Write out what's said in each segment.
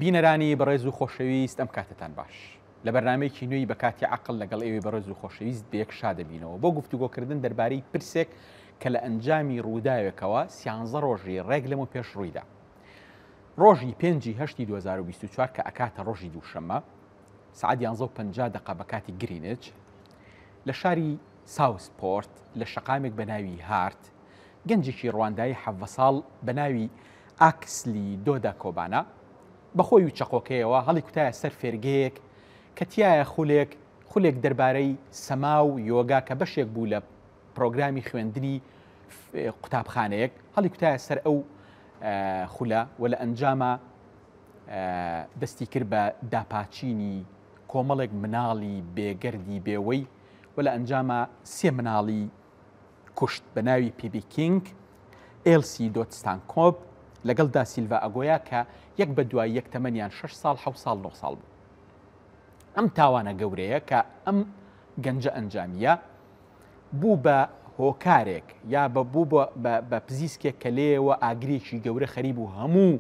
بینەرانی بەڕێز و خۆشەویست ئەم کاتتان باش. لە بەرنامەیەکی نوێی بە کاتی عەقڵ لەگەڵ ئێوەی بەڕێز و خۆشەویست بەیەک شادەبینەوە بۆ گفتوگۆکردن دەربارەی پرسێک کە لە ئەنجامی ڕووداوێکەوە سیانزە ڕۆژی ڕێک لەمە پێش ڕوویدا. ڕۆژی پێنجی هەشتی 2024 کە ئەکاتە ڕۆژی دووشەممە سعات 11:50 دقە بە کاتی گرینچ لە شاری ساوسپۆرت لە شەقامێک بە ناوی هارت گەنجێکی ڕواندایی 17 ساڵ بە ناوی ئاکسلی دۆدا کۆبانا بە خۆی و چەقۆکەیەوە هەڵیکوتایە سەر فێرگەیەک کە تیایە خولێک خولێک دەربارەی سەما و یۆگا کە بەشێک بوو لە پرۆگرامی خوێندنی قوتابخانەیەک هەڵیکوتایە سەر ئەو خولە و لە ئەنجاما دەستی کرد بە داپاچینی کۆمەڵێک مناڵی بێگەردی بێوەی و لە ئەنجاما سێ مناڵی کوشت بە ناوی پیبی کینگ، ئێلسی دۆت ستانکۆب، لەگەڵ دا سیلڤا ئەگۆیا کە یەک بە دوای یەک تەمەنیان 6 ساڵ، 7 ساڵ، 9 ساڵ بوو. ئەم تاوانە گەورەیە کە ئەم گەنجە ئەنجامیە بوو بە هۆکارێک یا بە بوو بە پزیسکێک کە لێیەوە ئاگرێکی گەورە خەریب و هەموو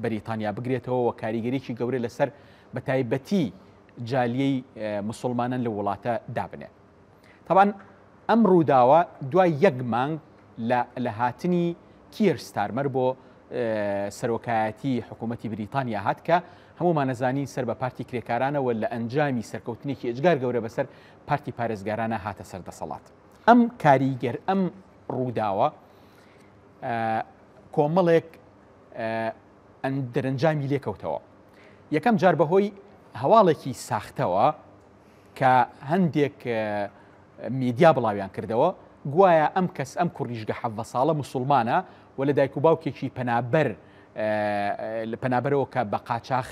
بەریتانیا بگرێتەوە و کاریگەریی گەورە لەسەر بە تایبەتی جالیەی مسلمانان لە وڵاتە دابنێ. تەبعەن ئەم ڕووداوە دوای یەک مانگ لە هاتنی کیەر ستارمەر بۆ سەرۆکایەتی حکوومەتی بریتانیا هات کە هەمومانەزانین سەر بە پارتی کرێکارانەوە لە ئەنجامی سەرکەوتنێکی ئێجگار گەورە بەسەر پارتی پارێزگارانە هاتە سەر دەسەڵات. ئەم کاریگەر ئەم ڕووداوە کۆمەڵێک دەرەنجامی لێکەوتەوە. یەکەم جار بەهۆی هەواڵێکی ساختەوە کە هەندێک میدیا بڵاویان کردەوە گوایە ئەم کەس ئەم کوڕیژگە حەڤە ساڵە مسلمانە و لە دایک و باوکێکی پەنابەر لە پەنابەرەوە کە بە قاچاخ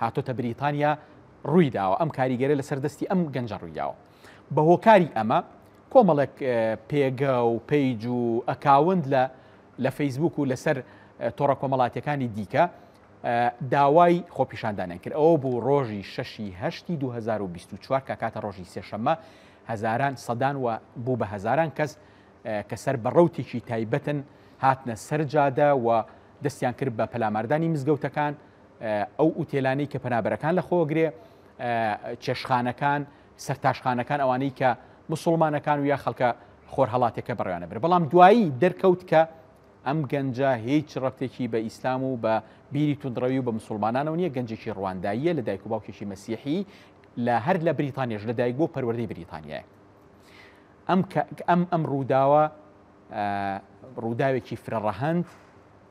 هاتۆتە بریتانیا ڕووی داوە ئەم کاریگەرە لەسەر دەستی ئەم گەنجە ڕوویداوە بە هۆکاری ئەمە کۆمەڵێک پێگە و page و account لە فەیسبوک و لەسەر تۆڕە کۆمەڵاتیەکانی دیکە داوای خۆپیشاندانیان کرد، ئەوە بوو ڕۆژی شەشی هەشتی 2024 کە کاتە ڕۆژی سێشەممە هەزاران سەدان و بوو بە هەزاران کەس کە سەر بە ڕەوتێکی تایبەتن هاتنە سەر جادە و دەستیان کرد بە پەلاماردانی مزگەوتەکان ئەو ئوتێلانەی کە پەنابەرەکان لە خۆگرێ چێشخانەکان سەرتاشخانەکان ئەوانەی کە مسلمانەکان و یا خەڵکە خۆرهەڵاتەکە بەڕێوانە بر بەڵام دوایی دەرکەوت کە ئەم گەنجە هیچ ڕەبتێکی بە ئیسلام و بە بیری توندڕەوی و بە مسوڵمانانەوە نییە، گەنجێکی ڕوانداییە لە دایک و باوکێکی مەسیحی لە هەر لە بریتانیاش لە دایک بووە پەروەردەی بریتانیایە. ئەم ئەم ئەم ڕووداوە ڕووداوێکی فرەڕەهەند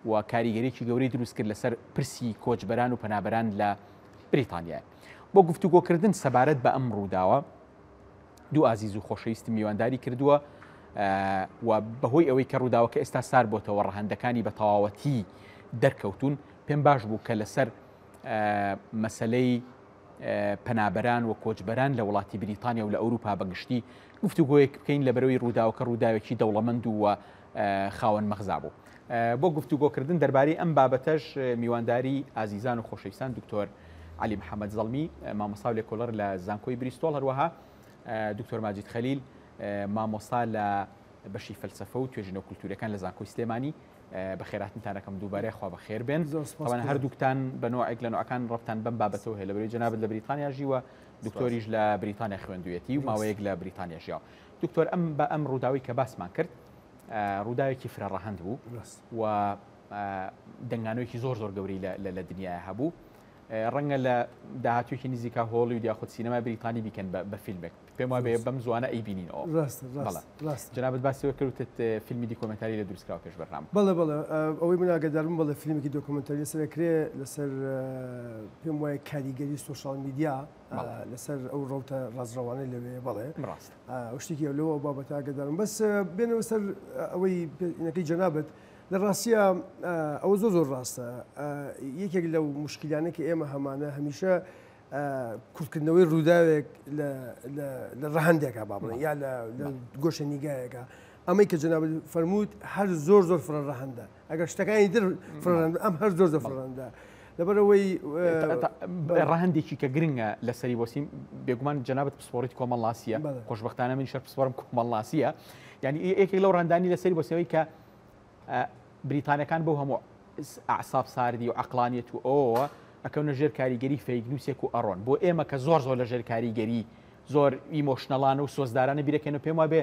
و کاریگەریی گەورەی دروست کرد لەسەر پرسی کۆچبەران و پەنابەران لە بریتانیا. بۆ گفتوگۆکردن سەبارەت بە ئەم ڕووداوە دوو ئازیز و خۆشەویستم میوانداری کردووە و بەهۆی ئەوەی کە ڕووداوەکە ئێستا سار بۆتەوە ڕەهەندەکانی بە تەواوەتی دەرکەوتون پێم باش بوو کە لەسەر مەسلەی پەنابەران و کۆچبەران لە وڵاتی بریتانیا و لە ئەوروپا بەگشتی گفتوگۆیەک بکەین لە بەرەوەی ڕووداوەکە ڕووداوێکی دەوڵەمەند و خاوەن مەغزا بوو. بۆ گفتوگۆکردن دەربارەی ئەم بابەتەش میوانداری ئازیزان و خۆشەویستان دکتۆر عەلی محەمەد زەڵمی مامۆستا و لێکۆڵەر لە زانکۆی بریستۆڵ هەروەها دکتۆر ماجید خەلیل مامۆستا لە بەشی فەلسەفە و توێژینەوە کولتوورەکان لە زانکۆی سلێمانی بەخێراتنتان ئەکەم دووبارە خوا بەخێر بێن ئەوان هەردووکتان بە نوعێک لە نوعەکان ڕەبتان بەم بابەتەوە هەیە لە بەرەی جەنابت لە بریتانیا ژیوە دکتۆریش لە بریتانیا خوێندویەتی و ماوەیەک لە بریتانیا ژیاوە دکتۆر ئەم بە ئەم ڕووداوی کە باسمان کرد ڕووداوێکی فرە ڕەهەند بوو و دەنگانەوەیەکی زۆر زۆر گەورەی لە دنیاە هەبوو ڕەنگە لە داهاتوێکی نزیکە هۆڵی و یاخود سینەمای بریتانی بیکەن بە فیلمێک پێم وابێ بەم زوانە ئەی بینینەوە جنابەت باسیەوە کردت فیلمی دیکۆمنتاری لە دروستکراوە پێش بەرنامە. بەڵێ بەڵێ ئەوەی من ئاگادارم بەڵێ فیلمێکی دۆکۆمنتاری لەسەر کرێ لەسەر پێم وایە کاریگەری social media لەسەر ئەو ڕەوتە ڕاستڕەوانەی لەوێ بەڵێ ڕاست شتێکی لەوە ئەو بابەتە ئاگادارم بەس بێنەوە سەر ئەوەی پێنەکەی جەنابت لە ڕاستیە ئەوە زۆر زۆر ڕاستە یەکێک لەو مشکلانە کە ئێمە هەمانە هەمیشە کورتکردنەوەی ڕووداوێک لە ڕەهەندێکا با بڵێن یا لە گۆشە نیگایەکە ئەمەی کە جەنابت فەرمووت هەر زۆر زۆر فرە ڕەهەندە ئەگەر شتەکانی تر فرەڕەهەند ئەم هەر زۆر زۆر فرەڕەهەندە لەبەرئەوەی ڕەهەندێکی کە گرنگە لەسەری بۆسیم بێگومان جەنابت پسپۆڕیت کۆمەڵناسیە خۆشبەختانە من شەر پسپۆرم کۆمەڵناسیە یعنی یەکێک لەو ڕەهەندانی لەسەری بۆسەوەی کە بریتانەکان بۆ هەموو ئەعساب ساردی و عقلانیت و ئەوەوە ئەکەونە ژێر کاریگەری fake news ێک و ئەڕۆن. بۆ ئێمە کە زۆر زۆر لە ژێر کاریگەری زۆر emotional انە و سۆزدارانە بیرەکەینەوە پێم وابێ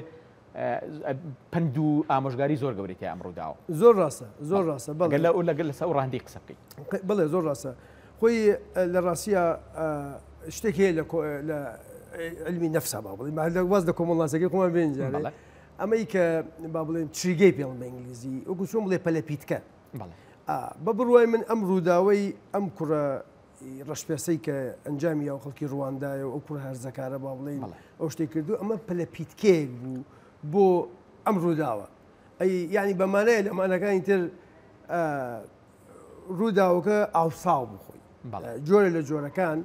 پەند و ئامۆژگاری زۆر گەورەی تیا ئەم ڕووداوە. زۆر ڕاستە زۆر ڕاستە بەڵێ. گەر لە لەگەر لەسەر ئەو ڕەهەندەی قسە بکەین. بەڵێ زۆر ڕاستە خۆی لە ڕاستیا شتێک هەیە لە لە علمی نەفسا با بڵێین واز لە کۆمەڵناسەکەی خۆمان بێن جارێ ئەمەی کە با بڵێن trigger ی پێڵن بە ئینگلیزی وەکو چۆن بڵێ پەلەپیتکە بە بڕوای من ئەم ڕووداوەی ئەم کوڕە ڕەشپێسەی کە ئەنجامی یاو خەڵکی ڕواندایە و ئەو کوڕە هەرزەکارە با بڵێین ئەو شتێک کردو ئەمە پەلەپیتکەیەک بوو بۆ ئەم ڕووداوە ئەی یعنی بە مانای لە مانەکانی تر ڕووداوەکە ئاوساو بوو خۆی جۆرە لە جۆرەکان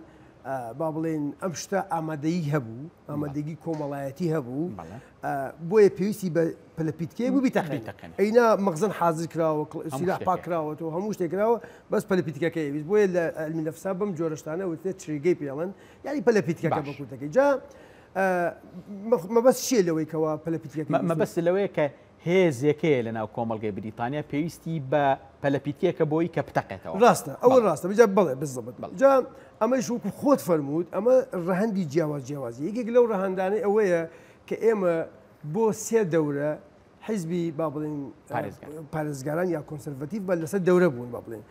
با بڵێن ئەم شتە ئامادەیی هەبوو ئامادەگی کۆمەڵایەتی هەبوو بۆیە پێویستی بە پەلەپیتکەیە بوو بیتەقێنێ ئەینا مەخزن حازر کراوە سیلاح پاک کراوەتەوە هەموو شتێک کراوە بەس پەلەپیتکەکەی ویست بۆیە لە علمی نەفسا بەم جۆرە شتانە وترێت trigger ی پێڵن یعنی پەلەپیتکەکە بە کورتەکەی جا مەبەست چییە لەوەی کەوا پەلەپیتکەکەی مەبەست لەوەیە کە هێزێک هەیە لەناو کۆمەڵگەی بریتانیا پێویستی بە پەلەپیتکێکە بۆی کە بتەقێتەوە. ڕاستە ئەوە ڕاستە جا بەڵێ بالضبط جا ئەمەیش وەکو خۆت فەرمووت ئەمە ڕەهەندی جیاواز جیاوازی یەکێک لەو ڕەهەندانەی ئەوەیە کە ئێمە بۆ سێ دەورە حیزبی با بڵێین پارێزگاران یا conservative بە لەسەر دەورە بوون با بڵێین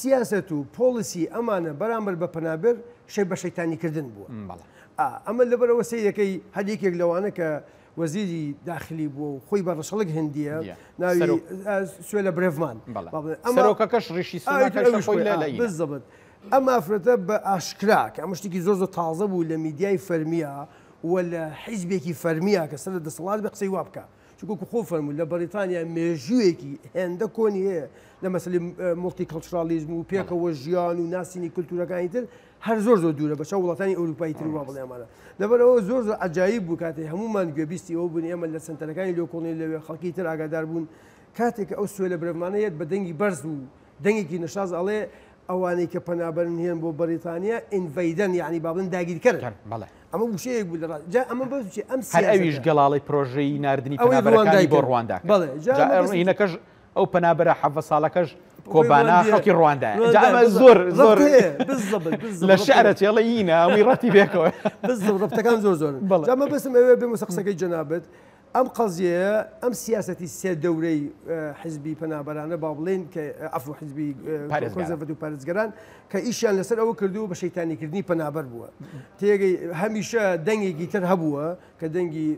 سیاسەت و policy ئەمانە بەرامبەر بە پەنابەر شەی بە شەیتانیکردن بووە ئەمە لەبەرەوە سەیرەکەی هەر یەکێک لەوانە کە وەزیری داخلی بووە و خۆی بە ڕەشەڵک هندیە ناوی سوێلە برێڤمان سەرۆکەکەش ڕیشی بالضبط ئەم ئافرەتە بە ئاشکرا کە ئەمە شتێکی زۆر زۆر تازە بوو لە میدیای فەرمیە و لە حیزبێکی فەرمیە کە سەر لە دەسەڵات بێ قسەی وا بکا چونکە وەکو خۆ فەرموو لە بەریتانیا مێژوویەکی هێندە کۆنی هەیە لە مەسەلەی multiculturalism و پێکەوە ژیان و ناسینی کولتوورەکانی تر هەر زۆر زۆر دوورە بە چاو وڵاتانی ئەوروپایی تر وا بڵێ ئەمانە لەبەرئەوە زۆر زۆر عەجایب بوو کاتێ هەموومان گوێبیستی ئەوە بووین ئێمە لە سەنتەرەکانی لێکۆڵینەوە لەوێ خەڵکی تر ئاگادار بوون کاتێک کە ئەو سوێلە برەڤمانە یەت بە دەنگی بەرز و دەنگێکی نەشاز ئەڵێ ئەوانەی کە پەنابەرن هێن بۆ بەریتانیا invader ن یعنی با بڵێن داگیرکەرن بەڵێ ئەمە وشەیەک بوو لە ڕاست جا ئەمە بەس چی ئەم هەر ئەویش گەڵاڵەی پرۆژەی ناردنی پەنابەرەکانی بۆ ڕواندا کرد. بەڵێ جا جا ئەمە بەس هینەکەش ئەو پەنابەرە 17 ساڵەکەش کۆبانا خەڵکی ڕواندایە جا ئەمە زۆر زۆر لە شعرە چێڵە هینە هەمووی ڕەتی پێکەوە بالضبط ڕەبتەکان زۆر زۆرن بەڵێ. جا مەبەستم ئەوەیە بێمە سەر قسەکەی جەنابت ئەم قەزیەیە، ئەم سیاسەتی سێ دەورەی حیزبی پەنابەرانە با بڵێین کە عەفو حیزبی conservative و پارێزگەران کە ئیشیان لەسەر ئەوە کردووە بە شەیتانیکردنی پەنابەر بووە. تێگەی هەمیشە دەنگێکی تر هەبووە کە دەنگی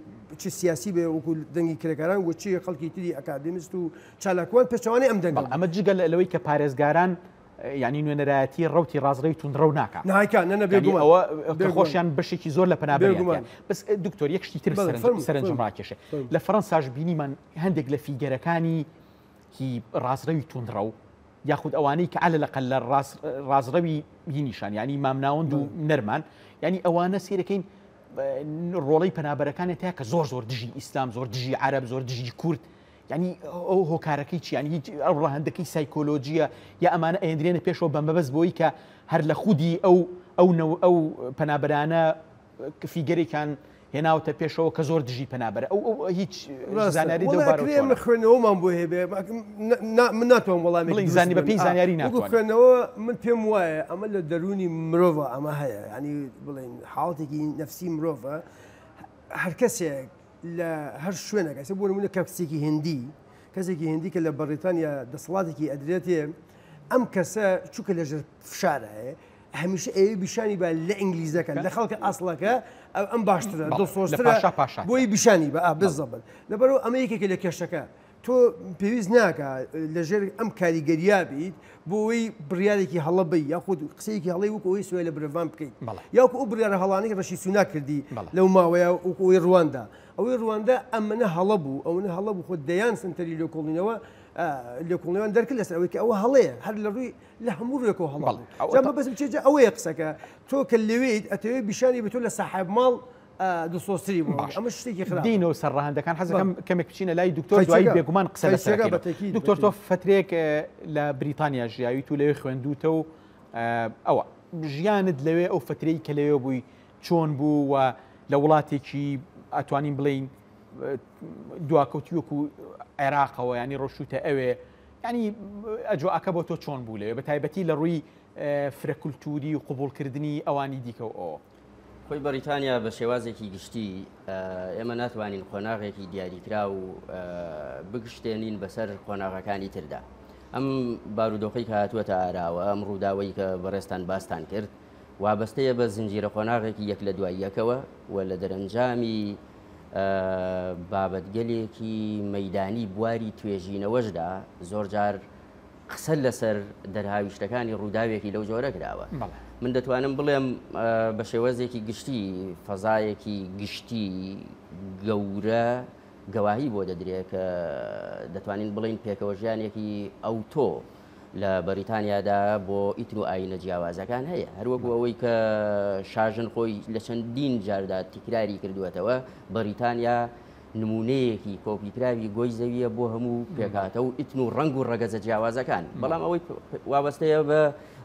چ سیاسی بێ وەکو دەنگی کرێکاران و چ خەڵکی تری ئەکادیمیست و چالاکوان پێچەوانەی ئەم دەنگە بوو. ئەمە جگە لەوەی کە پارێزگاران یانی نوێنەرایەتی ڕەوتی ڕاستڕەوی توندڕەو ناکا. نایکا، نە نە بێگومان. ئەوە کە خۆشیان بەشێکی زۆر لە پەنابەریان. بەس دکتۆر یەک شتی تر سەرنجم ڕاکێشێ. لە فەرەنساش بینیمان هەندێک لە figure ەکانی هی ڕاستڕەوی توندڕەو یاخود ئەوانەی کە عەلە لەقەل لە ڕاستڕەوی هینیشان یانی مامناوەند و نەرمان یانی ئەوانە سەیرەکەین ڕۆڵەی پەنابەرەکانە تیا کە زۆر زۆر دژی ئیسلام زۆر دژی عەرەب زۆر دژی کورد یانی ئەو هۆکارەکەی چی یانی هیچ ئەو ڕەهەندەکەی سایکۆلۆجیە یا ئەمانە ئەیندرێنە پێشەوە بە مەبەست بۆی کە هەر لە خودی ئەو ئەو نەو ئەو پەنابەرانە figure ێکیان هێناوتە پێشەوە کە زۆر دژی پەنابەرە ئەو ئەو هیچ زانیاری لەو بارەوە چۆنە؟ ئێمە خوێندنەوەمان بۆ هەبێ من ناتوانم وەڵامێکی بڵێین زانی بە پێی زانیاری ناتوانم خوێندنەوە من پێم وایە ئەمە لە دەروونی مرۆڤە ئەمە هەیە ینی بڵێن حاڵەتێکی نەفسی مرۆڤە هەر کەسێک لە هەر شوێنێک ئێستا بۆ نمونە کەسێکی هندی کەسێکی هندی کە لە بەڕیتانیا دەسەڵاتێکی ئەدرێتێ ئەم کەسە چووکە لەژێر فشارایە هەمیشە ئەوێ بیشانی بە لە ئینگلیزەکە لە خەڵکە ئەسڵەکە ئەم باشترە دڵسۆزترە بۆی بیشانی بە بالضبط لەبەرەوە ئەمە یەکێکە لە کێشەکە تۆ پێویست ناکا لەژێر ئەم کاریگەریا بیت بۆ ئەوەی بڕیارێکی هەڵە بەی یاخود قسەیەکی هەڵەی وەکو ئەوەی سوێلە برێڤان بکەیت یاکو ئەو بڕیارە هەڵانەی ڕەشی سوناک کردی لەو ماوەیە وەکو ئەوەی ڕواندا ئەوەی ڕواندا ئەمەنە هەڵە بوو ئەوەنە هەڵە بوو خۆ دەیان سنتەری لێکۆڵینەوە لێکۆڵینەوەیان دەرکرد لەسەر ئەوەی کە ئەوە هەڵەیە هەر لە ڕووی لە هەموو ڕووێکەوە هەڵە بوو جا مەبەستم چییە جا ئەوەیە قسەکە تۆ کە لەوێیت ئەتەوێ بیشانی بە تۆ لە ساحێب ماڵ دڵسۆزتری بۆ باش ئەمە شتێکی خراپە. دێینەوە سەر ڕەهەندەکان حەز دەکەم کەمێک بچینە لای دکتۆر دوایی بێگومان قسە لەسەر دەکەین. دکتۆر تۆ فترێک لە بریتانیا ژیاویت و لەوێ خوێندووتە و ئەوە ژیانت لەوێ ئەو فترەی کە لەوێ بووی چۆن بوو و لە وڵاتێکی ئەتوانین بڵێین دواکەوتی وەکو عێراقەوە ینی ڕۆشتوتە ئەوێ ینی ئەجواکە بۆ تۆ چۆن بوو لەوێ بە تایبەتی لە ڕووی فرە کولتووری و قبوڵکردنی ئەوانی دیکە و ئەوە. خۆی بەڕیتانیا بە شێوازێکی گشتی ئێمە ناتوانین قۆناغێکی دیاریکراو بگشتێنین بەسەر قۆناغەکانی تردا. ئەم بارودۆخەی کە هاتووەتە ئاراوە، ئەم ڕووداوەی کە بەڕێزتان باستان کرد، وابەستەیە بە زنجیرە قۆناغێکی یەک لە دوای یەکەوە و لە دەرەنجامی بابەتگەلێکی مەیدانی بواری توێژینەوەشدا زۆرجار قسە لەسەر دەرهاویشتەکانی ڕووداوێکی لەو جۆرە کراوە. من دەتوانم بڵێم بە شێوازێکی گشتی فەزایەکی گشتی گەورە گەواهی بۆ دەدرێت کە دەتوانین بڵێین پێکەوەژیانێکی ئەوتۆ لە بەریتانیادا بۆ ئیتن و ئایینە جیاوازەکان هەیە. هەروەکو ئەوەی کە شاژن خۆی لە چەندین جاردا تیکراری کردووەتەوە، بەریتانیا نموونەیەکی کۆپیکراوی گۆی زەوییە بۆ هەموو پێکهاتە و ئیتن و ڕەنگ و ڕەگەزە جیاوازەکان. بەڵام ئەوەی وابەستەیە بە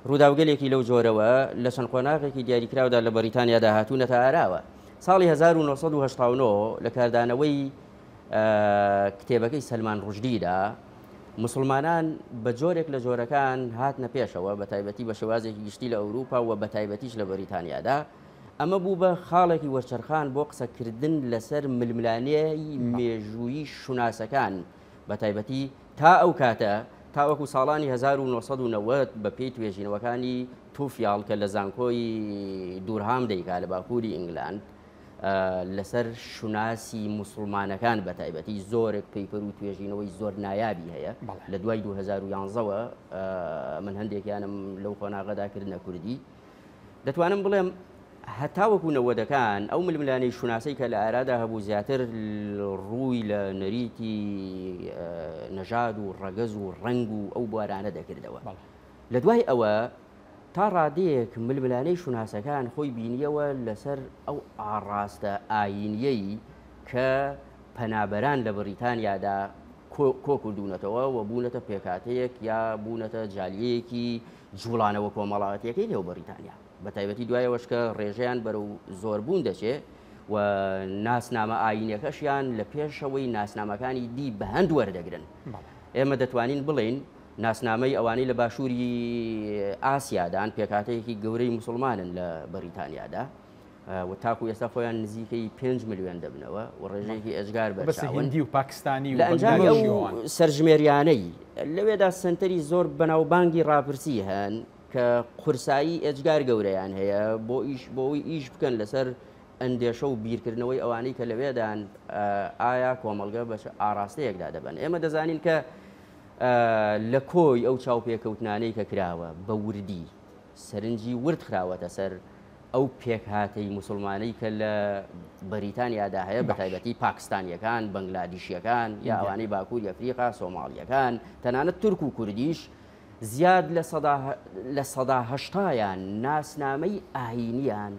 ڕووداوگەلێکی لەو جۆرەوە لە چەند قۆناغێکی دیاریکراودا لە بەریتانیادا هاتوونەتە ئاراوە. ساڵی 1989 لە کاردانەوەی کتێبەکەی سەلمان ڕوشدیدا، موسڵمانان بە جۆرێک لە جۆرەکان هاتنە پێشەوە، بە تایبەتی بە شێوازێکی گشتی لە ئەوروپا و بە تایبەتیش لە بەریتانیادا. ئەمە بوو بە خاڵێکی وەرچەرخان بۆ قسەکردن لەسەر ململانێی مێژوویی شوناسەکان، بە تایبەتی تا ئەو کاتە، تاوەکو ساڵانی 1990 بە پێی توێژینەوەکانی توفیاڵ کە لە زانکۆی دورهام دەیکا لە باکووری ئینگلاند، لەسەر شوناسی موسڵمانەکان بە تایبەتی زۆرێک paper و توێژینەوەی زۆر نایابی هەیە. لە دوای 2011ەوە من هەندێکیانم لەو قۆناغەدا کردنە کوردی. دەتوانم بڵێم هەتاوەکو نەوەدەکان ئەو ململانێی شوناسەی کە لە ئارادا هەبوو زیاتر ڕووی لە نەریتی نەژاد و ڕەگەز و ڕەنگ و ئەو بوارانە دەکردەوە. لە دوای ئەوە تا ڕادەیەک ململانێی شوناسەکان خۆی بینییەوە لەسەر ئەو ئاڕاستە ئایینییەی کە پەنابەران لە بڕیتانیادا کۆکردوونەتەوە و بوونەتە پێکهاتەیەک یا بوونەتە جالیەیەکی جوڵانەوە کۆمەڵایەتیەکەی نێو بەڕیتانیا، بەتایبەتی دوای ئەوەش کە ڕێژەیان بەرەو زۆربوون دەچێ و ناسنامە ئایینیەکەشیان لە پێشەوەی ناسنامەکانی دی بەهەند وەردەگرن. ئێمە دەتوانین بڵێین ناسنامەی ئەوانەی لە باشووری ئاسیادان پێکهاتەیەکی گەورەی موسڵمانن لە بەڕیتانیادا و تاکو ئێستا خۆیان نزیکەی 5 ملیۆن دەبنەوە و ڕێژەیەکی ئێجگار بەرچاون. هندی و پاکستانی و لە ئەنجامی ئەو سەرژمێریانەی لەوێدا سەنتەری زۆر بەناوبانگی ڕاپرسی هەن کە قورسایی ئێجگار گەورەیان هەیە بۆ ئیش بۆ ئەوەی ئیش بکەن لەسەر ئەندێشە و بیرکردنەوەی ئەوانەی کە لەوێدان ئایا کۆمەڵگە بە ئاڕاستەیەکدا دەبەن. ئێمە دەزانین کە لە کۆی ئەو چاوپێکەوتنانەی کە کراوە بە وردی سەرنجی ورد خراوەتە سەر ئەو پێکهاتەی موسڵمانەی کە لە بەریتانیادا هەیە، بەتایبەتی پاکستانییەکان، بەنگلادیشییەکان یا ئەوانەی باکووری ئەفریقا، سۆماڵییەکان، تەنانەت تورک و کوردیش، زیاد لە 80%یان ناسنامەی ئایینیان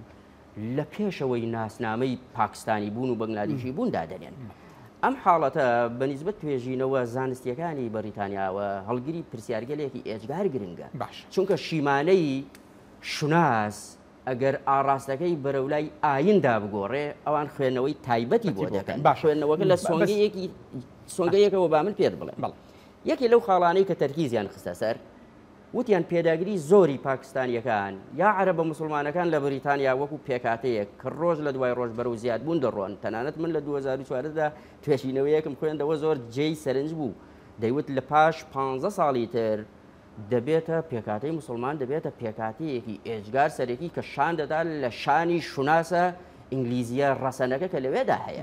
لە پێشەوەی ناسنامەی پاکستانی بوون و بەنگلادیشی بوون دادەنێن. ئەم حاڵەتە بە نیسبەت توێژینەوە زانستییەکانی بەریتانیاوە هەڵگری پرسیارگەلێکی ئێجگار گرنگە. چونکە شیمانەی شوناس ئەگەر ئاڕاستەکەی بەرەو لای ئایندا بگۆڕێ ئەوان خوێندنەوەی تایبەتی بۆ دەکەن. خوێندنەوەکە لە سۆنگەیەکی سۆنگەیەکەوە با من پێت بڵێم. یەکێ لەو خاڵانەی کە تەرکیزیان خستە سەر وتیان پێداگری زۆری پاکستانیەکان یا عەرەبە موسڵمانەکان لە بریتانیا وەکو پێکهاتەیەک کە ڕۆژ لە دوای ڕۆژ بەرەو زیادبوون دەڕۆن، تەنانەت من لە 2014 دا توێژینەوەیەکم خوێندەوە زۆر جێی سەرنج بوو دەیوت لە پاش 15 ساڵی تر دەبێتە پێکهاتەی موسڵمان دەبێتە پێکهاتەیەکی ئێجگار سەرەکی کە شان دەدا لە شانی شوناسە ئینگلیزیە ڕەسەنەکە کە لەوێدا هەیە.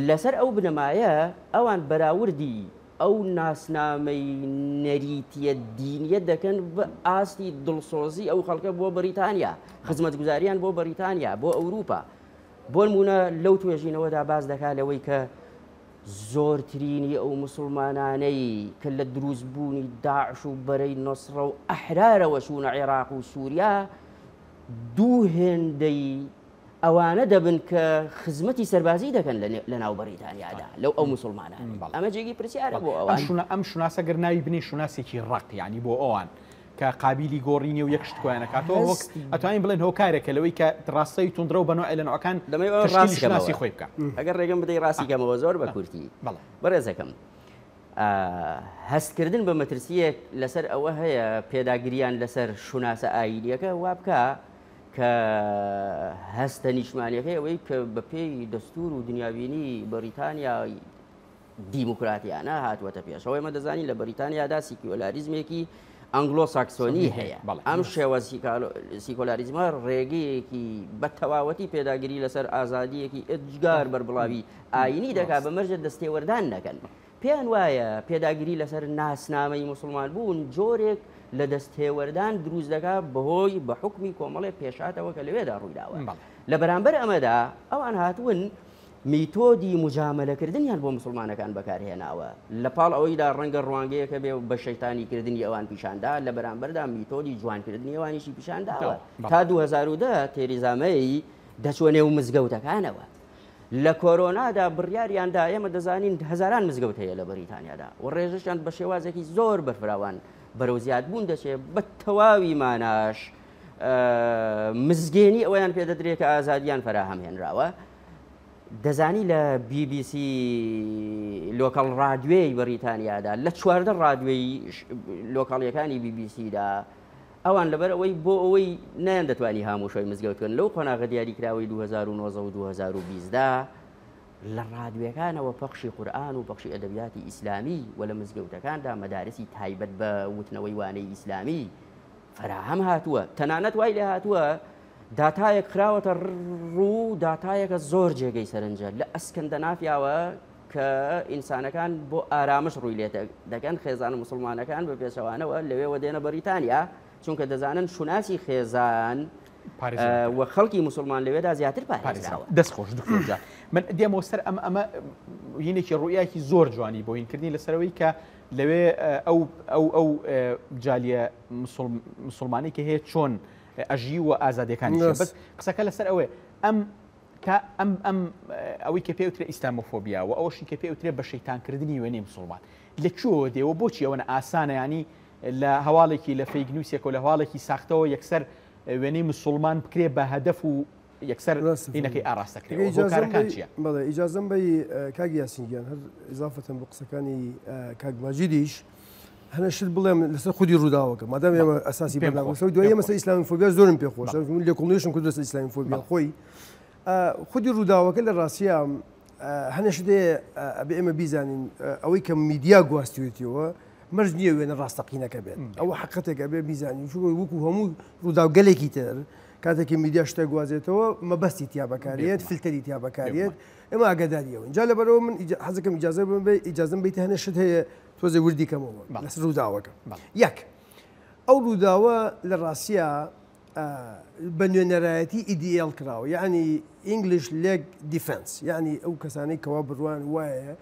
لەسەر ئەو بنەمایە ئەوان بەراوردی ئەو ناسنامەی نەریتییە دینییە دەکەن بە ئاستی دڵسۆزی ئەو خەڵکە بۆ بەریتانیا، خزمەتگوزاریان بۆ بەریتانیا، بۆ ئەوروپا. بۆ نموونە لەو توێژینەوەدا باس دەکات لەوەی کە زۆرترینی ئەو موسڵمانانەی کە لە دروستبوونی داعش و بەرەی نوسڕە و ئەحرارەوە چوونە عێراق و سووریا، دوو هێندەی ئەوانە دەبن کە خزمەتی سەربازی دەکەن لە ناو بەریتانیادا لەو ئەو موسڵمانانەی. ئەمە جێگەی پرسیارە بۆ ئەوان. ئەم شوناسە گەر ناوی بنێی شوناسێکی ڕەق یانی بۆ ئەوان کە قابیلی گۆڕینی و یەک شت کۆیان ئەکاتەوە وەک ئەتوانین بڵێن هۆکارێکە لەوەی کە ڕاستەوی توندڕەو بە نوعێ لە نوعەکان تەشکیلی شوناسی خۆی بکا. ئەگەر ڕێگەم بدەی ڕاستی کەمەوە زۆر بە کورتی. بەڕێزەکەم. هەستکردن بە مەترسییەک لەسەر ئەوە هەیە پێداگریان لەسەر شوناسە ئایینیەکە وا بکا کە هەستە نیشتمانیەکەی ئەوەی کە بەپێی دەستور و دنیابینی بەریتانیا دیموکراتیانە هاتووەتە پێشەوە. ئێمە دەزانین لە بەریتانیادا سیکیۆلاریزمێکی ئەنگلۆ ساکسۆنی هەیە. ئەم شێوە سیکۆلاریزمە ڕێگەیەکی بە تەواوەتی پێداگری لەسەر ئازادییەکی ئێجگار بەربڵاوی ئایینی دەکات بە مەرجێ دەستێوەردان نەکەن. پێیان وایە پێداگری لەسەر ناسنامەی موسڵمان بوون جۆرێک لە دەستێوەردان دروست دەکات بەهۆی بە حوکمی کۆمەڵێ پێشهاتەوە کە لەوێدا ڕوویداوە. لە بەرامبەر ئەمەدا ئەوان هاتوون میتۆدی موجامەلەکردنیان بۆ موسڵمانەکان بەکارهێناوە، لە پاڵ ئەوەیدا ڕەنگە ڕوانگەیەک هەبێ بە شەیتانیکردنی ئەوان پیشاندا، لە بەرامبەردا میتۆدی جوانکردنی ئەوانیشی پیشانداوە. تا 2010 تێریزا مەی دەچووە نێو مزگەوتەکانەوە. لە کۆرۆنادا بڕیاریاندا، ئێمە دەزانین هەزاران مزگەوت هەیە لە بەریتانیادا و ڕێژەشیان بە شێوازێکی زۆر بەرفراوان بەرەو زیادبوون دەچێت، بە تەواوی ماناش مزگێنی ئەوەیان پێدەدرێت کە ئازادیان فەراهەم هێنراوە. دەزانی لە بی بی سی local ڕادوێی بەریتانیادا لە 14 ڕادوێی لۆکاڵیەکانی بی بی سیدا ئەوان لەبەر ئەوەی بۆ ئەوەی نیان دەتوانی هاموشۆی مزگەوت بکەن لەو قۆناغە دیاریکراوەی 2019 و 2020 دا لە ڕادوێکانەوە پەخشی قورئان و پەخشی ئەدەبیاتی ئیسلامی و لە مزگەوتەکاندا مەدارسی تایبەت بە وتنەوەی وانەی ئیسلامی فەراهەم هاتووە، تەنانەت وای لێ هاتووە داتایەک خراوەتە ڕوو، داتایەکە زۆر جێگەی سەرنجە لە ئەسکەندەنافیاوە کە ئینسانەکان بۆ ئارامش ڕووی لێ دەکەن، خێزانە موسڵمانەکان بە پێچەوانەوە لەوێوە دێنە بەریتانیا، چونکە دەزانن شوناسی خێزان و خەڵکی موسڵمان لەوێدا زیاتر پارێزراوە. دەست خۆش دکتۆر جان. من دێمەوە سەر ئەم ئەمە هینێکی ڕوئیاکی زۆر جوانی بۆ هینکردنی لەسەرەوەی کە لەوێ ئەو ئەو ئەو جالیە مسلمانی کە هەیە چۆن ئەژی و ئازادیەکانی بەس قسەکە لەسەر ئەوەیە ئەم تا ئەم ئەم ئەوەی کە پێوترێ ئیسلامۆفۆبیا و ئەوەشی کە پێوترێ بە شەیتانکردنی وێنەی مسلمان لە کوێوە دێ و بۆچی ئەوەنە ئاسانە ینی لە هەواڵێکی لە fake news ێکەوە لە هەواڵێکی ساختەوە یەکسەر وێنەی مسلمان بکرێ بە هەدەف و یەکسەر هینەکەی ئاراستە کرێ هۆکارەکان چییە؟ بەڵێ ئیجازەم بەی کاک یاسین گیان هەر ئیزافەتەن بۆ قسەکانی کاک ماجیدیش هەنە شت بڵێم لەسەر خودی ڕووداوەکە مادام ئێمە ئەساسی بەرنامە سەر دوای ئێمە سەر ئیسلامی فۆبیا زۆرم پێ خۆشە من لێکۆڵینەوەشم کردووە لەسەر ئیسلامی فۆبیا خۆی خودی ڕووداوەکە لە ڕاستیا هەنە شت هەیە ئەبێ ئێمە بیزانین ئەوەی کە میدیا گواستوێتیەوە مەرج نییە وێنە ڕاستەقینەکە بێت ئەوە حقەتێک ئەبێ بیزانین چونکە وەکو هەموو ڕووداوگەلێکی تر کاتێکی میدیا شتە گوازێتەوە مەبەستی تیا بەکارێت فلتەری تیا بەکارێت ئێمە ئاگاداری ئەوەین جا لەبەرەوە من حەزەکەم ئیجازە بم بێ ئیجازەم بیت هەنێ شت هەیە تۆزێ وردی کەمەوە لەسەر ڕووداوەکە یەک ئەو ڕووداوە لە ڕاستیا بە نوێنەرایەتی EDL کراوە یعنی English League Defence یعنی ئەو کەسانەی کەوا بڕوان وایە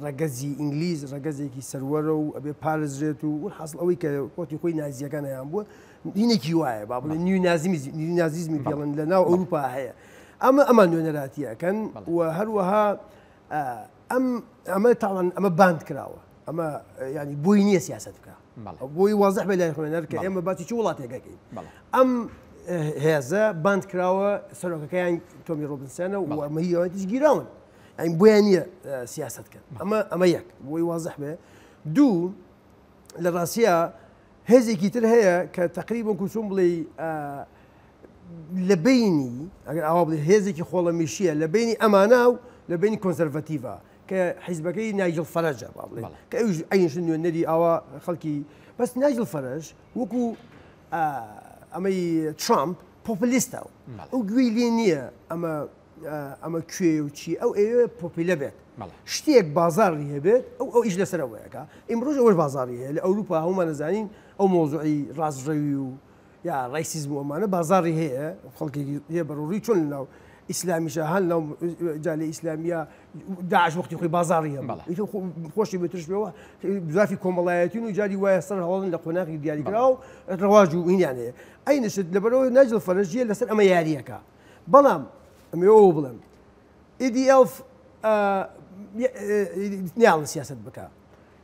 ڕەگەزی ئینگلیز ڕەگەزێکی سەروەرە و ئەبێ پارێزرێت و حەسڵ ئەوەی کە وەختی خۆی نازیەکان هەیان بووە دینێکی وایە با بڵێ نیو نازمی نازیزمی پێڵن لە ناو ئەوروپا هەیە ئەمە ئەمان نوێنەراتیەکەن و هەروەها ئەم ئەمە تاوان ئەمە باند کراوە ئەمە ینی بۆی نییە سیاست بکە بۆی وازح بێ لای خوێنەر کە ئێمە باسی چ وڵاتێکەکەین ئەم هێزە باند کراوە سەرۆکەکەیان تۆمی ڕۆبنسێنە و ئەمە هیوایەتیش گیراون ئەین بۆیان نییە سیاست کەن ئەمە ئەمە یەک بۆی وازح بێ دوو لە ڕاستە هێزێکی تر هەیە کە تقریبا کوچون بڵێ لە بینی ئەگەر ئاوا بڵێ هێزێکی خۆڵەمیشیە لە بینی ئەمانە و لە بینی کۆنسەرڤەتیڤە کە حیزبەکەی نایجل فەرەجە با بڵێ کە ئەویش ئەینش نوێنەری ئاوا خەڵکی بەس نایجل فەرەج وەکو ئەمەی ترامپ پۆپلیستە ئەو گوێی لێ نییە ئەمە ئەمە کوێ و چی ئەو ئەوێ پۆپیلە بێت شتێک بازاڕی هەبێت ئەو ئەو ئیش لەسەرەوەیەکە ئیمڕۆژ ئەوەش بازاڕی هەیە لە ئەوروپا هەمومان نەزانین ئەو مۆزوعی ڕاستڕەوی و یا racism و ئەمانە بازاڕی هەیە خەڵکێکی هەیە بەڕووی چۆن لەناو ئیسلامیشە هەن لەو جالێ ئیسلامیە داعش وەختی خۆی بازاڕی هەبوو ئیتر خۆشی بێترش بێەوە بزافی کۆمەڵایەتین و جاری وایە سەر هەڵن لە قۆناغی دیاریکراو ڕەواج و هینیان هەیە ئەی نشت لەبەرەوە ناجل فەرەجیە لەسەر ئەمە یاریەکە بەڵام ئەمەوە بڵێم ئیدی ئەلف نیاڵن سیاست بکە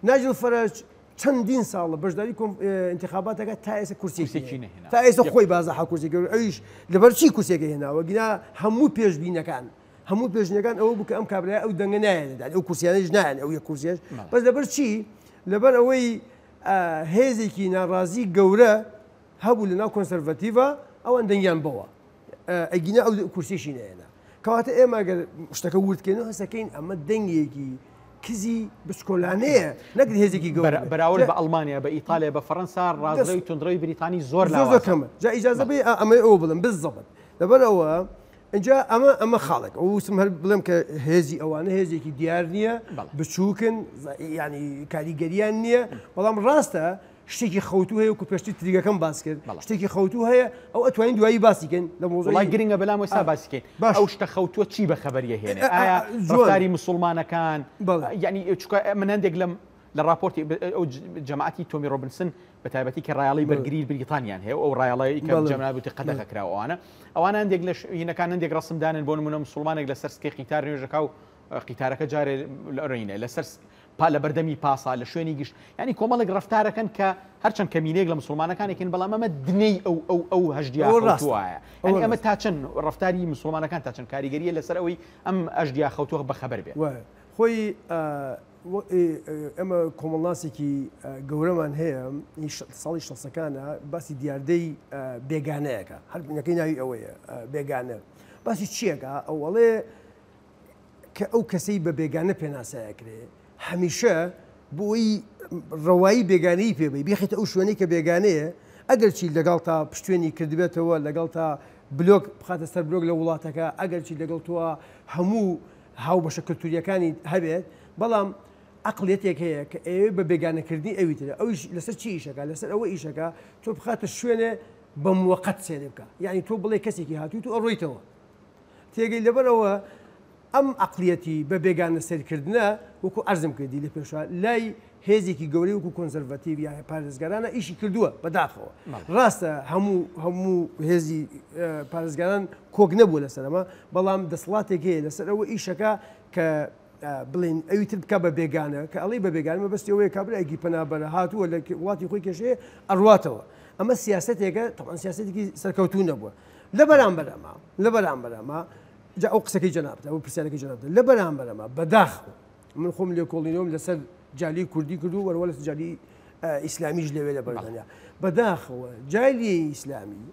نایجل فەرەج چەندین ساڵە بەشداری ئینتخاباتەکە تا ئێستا کورسێکی نەهێنا تا ئێستا خۆی بازە حە کورسێکی ئەویش لەبەر چی کورسێکی هێناوە گینا هەموو پێشبینەکان. هەموو پێشبینیەکان ئەوە بوو کە ئەم کابرایە ئەو دەنگە نایەنێت، یانی ئەو کورسیانەیش نایەنێت، ئەو یەک کورسیەش. بەس لەبەر چی؟ لەبەر ئەوەی هێزێکی ناڕازی گەورە هەبوو لەناو کۆنسەرڤەتیڤا، ئەوان دەنگیان بەوە، ئەگینا ئەو کورسیشی نەیەنا. کەواتە ئێمە گەر شتەکە ورد کەینەوە هەستەکەین ئەمە دەنگێکی کزی بچکۆلانەیە نەک هێزێکی گەورە. بەراورد بە ئەڵمانیا، بە ئیتالیا، بە فەرەنسا ڕاستڕەوی توندڕەوی بریتانی زۆر لاوازە. زۆر کەمە. جا ئیجازە بێ ئەمەی ئەوە بڵێم بالضبط. لەبەر ئەوە ئینجا ئەمە ئەمە خاڵێک ئەو وتم هەر بڵێم کە هێزی ئەوانە هێزێکی دیار نییە، بچووکن، ینی کاریگەریان نییە، بەڵام ڕاستە شتێکی خەوتوو هەیە وەکو پێشتر تریگەکەم باس کرد، شتێکی خەوتوو هەیە ئەو ئەتوانین دوایی باسی کەین لە مۆزوعی وەڵای گرنگە بەلام ئێستا باسی کەین. ئەو شتە خەوتووە چی بە خەبەریە هێنێ؟ ئایا ڕەفتاری موسڵمانەکان یعنی چونکە من هەندێک لەم لە ڕاپۆرتی ئەو جەماعەتی تۆمی ڕۆبنسن بە تایبەتی کە ڕایەڵی بەرگری بریتانیان هەیە ئەو ڕایەڵی کە جەماعەت وتی قەدەغە کراوە ئەوانە ئەوانە هەندێک لە هینەکان هەندێک ڕەسمدانن بۆ نمونە مسلمانێک لەسەر سکەی قیتار نوێژەکە و قیتارەکە جارێ لە ڕێینە لەسەر پا لە بەردەمی پاسا لە شوێنی گشت یعنی کۆمەڵێک ڕەفتارەکەن کە هەرچەند کەمینەیەک لە مسلمانەکانێکن بەڵام ئەمە دنەی ئەو ئەو ئەو هەژدیا خەوتووایە یعنی ئەمە تا چەند ڕەفتاری مسلمانەکان تا چەند کاریگەریە لەسەر ئەوەی ئەم ئەژدیا خەوتووە بەخەبەر بێت خۆی ئێمە کۆمەڵناسێکی گەورەمان هەیە ساڵی شەستەکانە باسی دیاردەی بێگانەیەکە هەر بنەکەی ناوی ئەوەیە بێگانە باسی چیەکە ئەوەڵێ کە ئەو کەسەی بە بێگانە پێناسەیەکرێ هەمیشە بۆی ڕەوایی بێگانەی پێ بی بخیتە ئەو شوێنەی کە بێگانەیە ئەگەرچی لەگەڵ تا پشتێنی کردبێتەوە لەگەڵ تا بلۆک بخاتە سەر بلۆک لە وڵاتەکە ئەگەرچی لەگەڵ تۆ هەموو هاوبەشە کلتوریەکانی هەبێت، بەڵام عەقڵیەتێک هەیە کە ئەیەوێت بە بێگانەکردنی ئەوی ترە، ئەویش لەسەر چی ئیشەکا؟ لەسەر ئەوە ئیشەکا تۆ بخاتە شوێنێ بە موەقەت سەیرێ بکا، یەعنی تۆ بڵێ کەسێکی هاتوویت و ئەڕۆیتەوە. تێگەی لەبەرئەوە ئەم عەقڵیەتی بە بێگانە سەیرکردنە وەکو عەرزم کردی لە پێشا لای هێزێکی گەورەی وەکو کۆنزەرڤەتیڤ یا پارێزگارانە ئیشی کردووە بەداخەوە. ڕاستە هەموو هەموو هێزی پارێزگاران کۆک نەبووە لەسەر ئەمە، بەڵام دەسەڵاتێک هەیە لەسەر ئەوە ئیشەکە کە بڵێن ئەوی تر بکا بە بێگانە، کە ئەڵێی بە بێگانە مەبەستی ئەوەیە کابرایەکی پەنابەرە هاتووە لە وڵاتی خۆی کێشەیە ئەڕواتەوە. ئەمە سیاسەتێکە تەبعەن سیاسەتێکی سەرکەوتوو نەبووە. لە بەرامبەر ئەمە لە بەرامبەر ئەمە جا ئەو قسەکەی جەنابتە ئەو پرسیارەکەی جەنابتە لە بەرامبەر ئەمە بەداخەوە من خۆم لێکۆڵینەوەم لەسەر جالی کوردی کردو وەروە لەسەر جالی ئیسلامیش لەوێ لە بەریتانیا بەداخەوە جالی ئیسلامی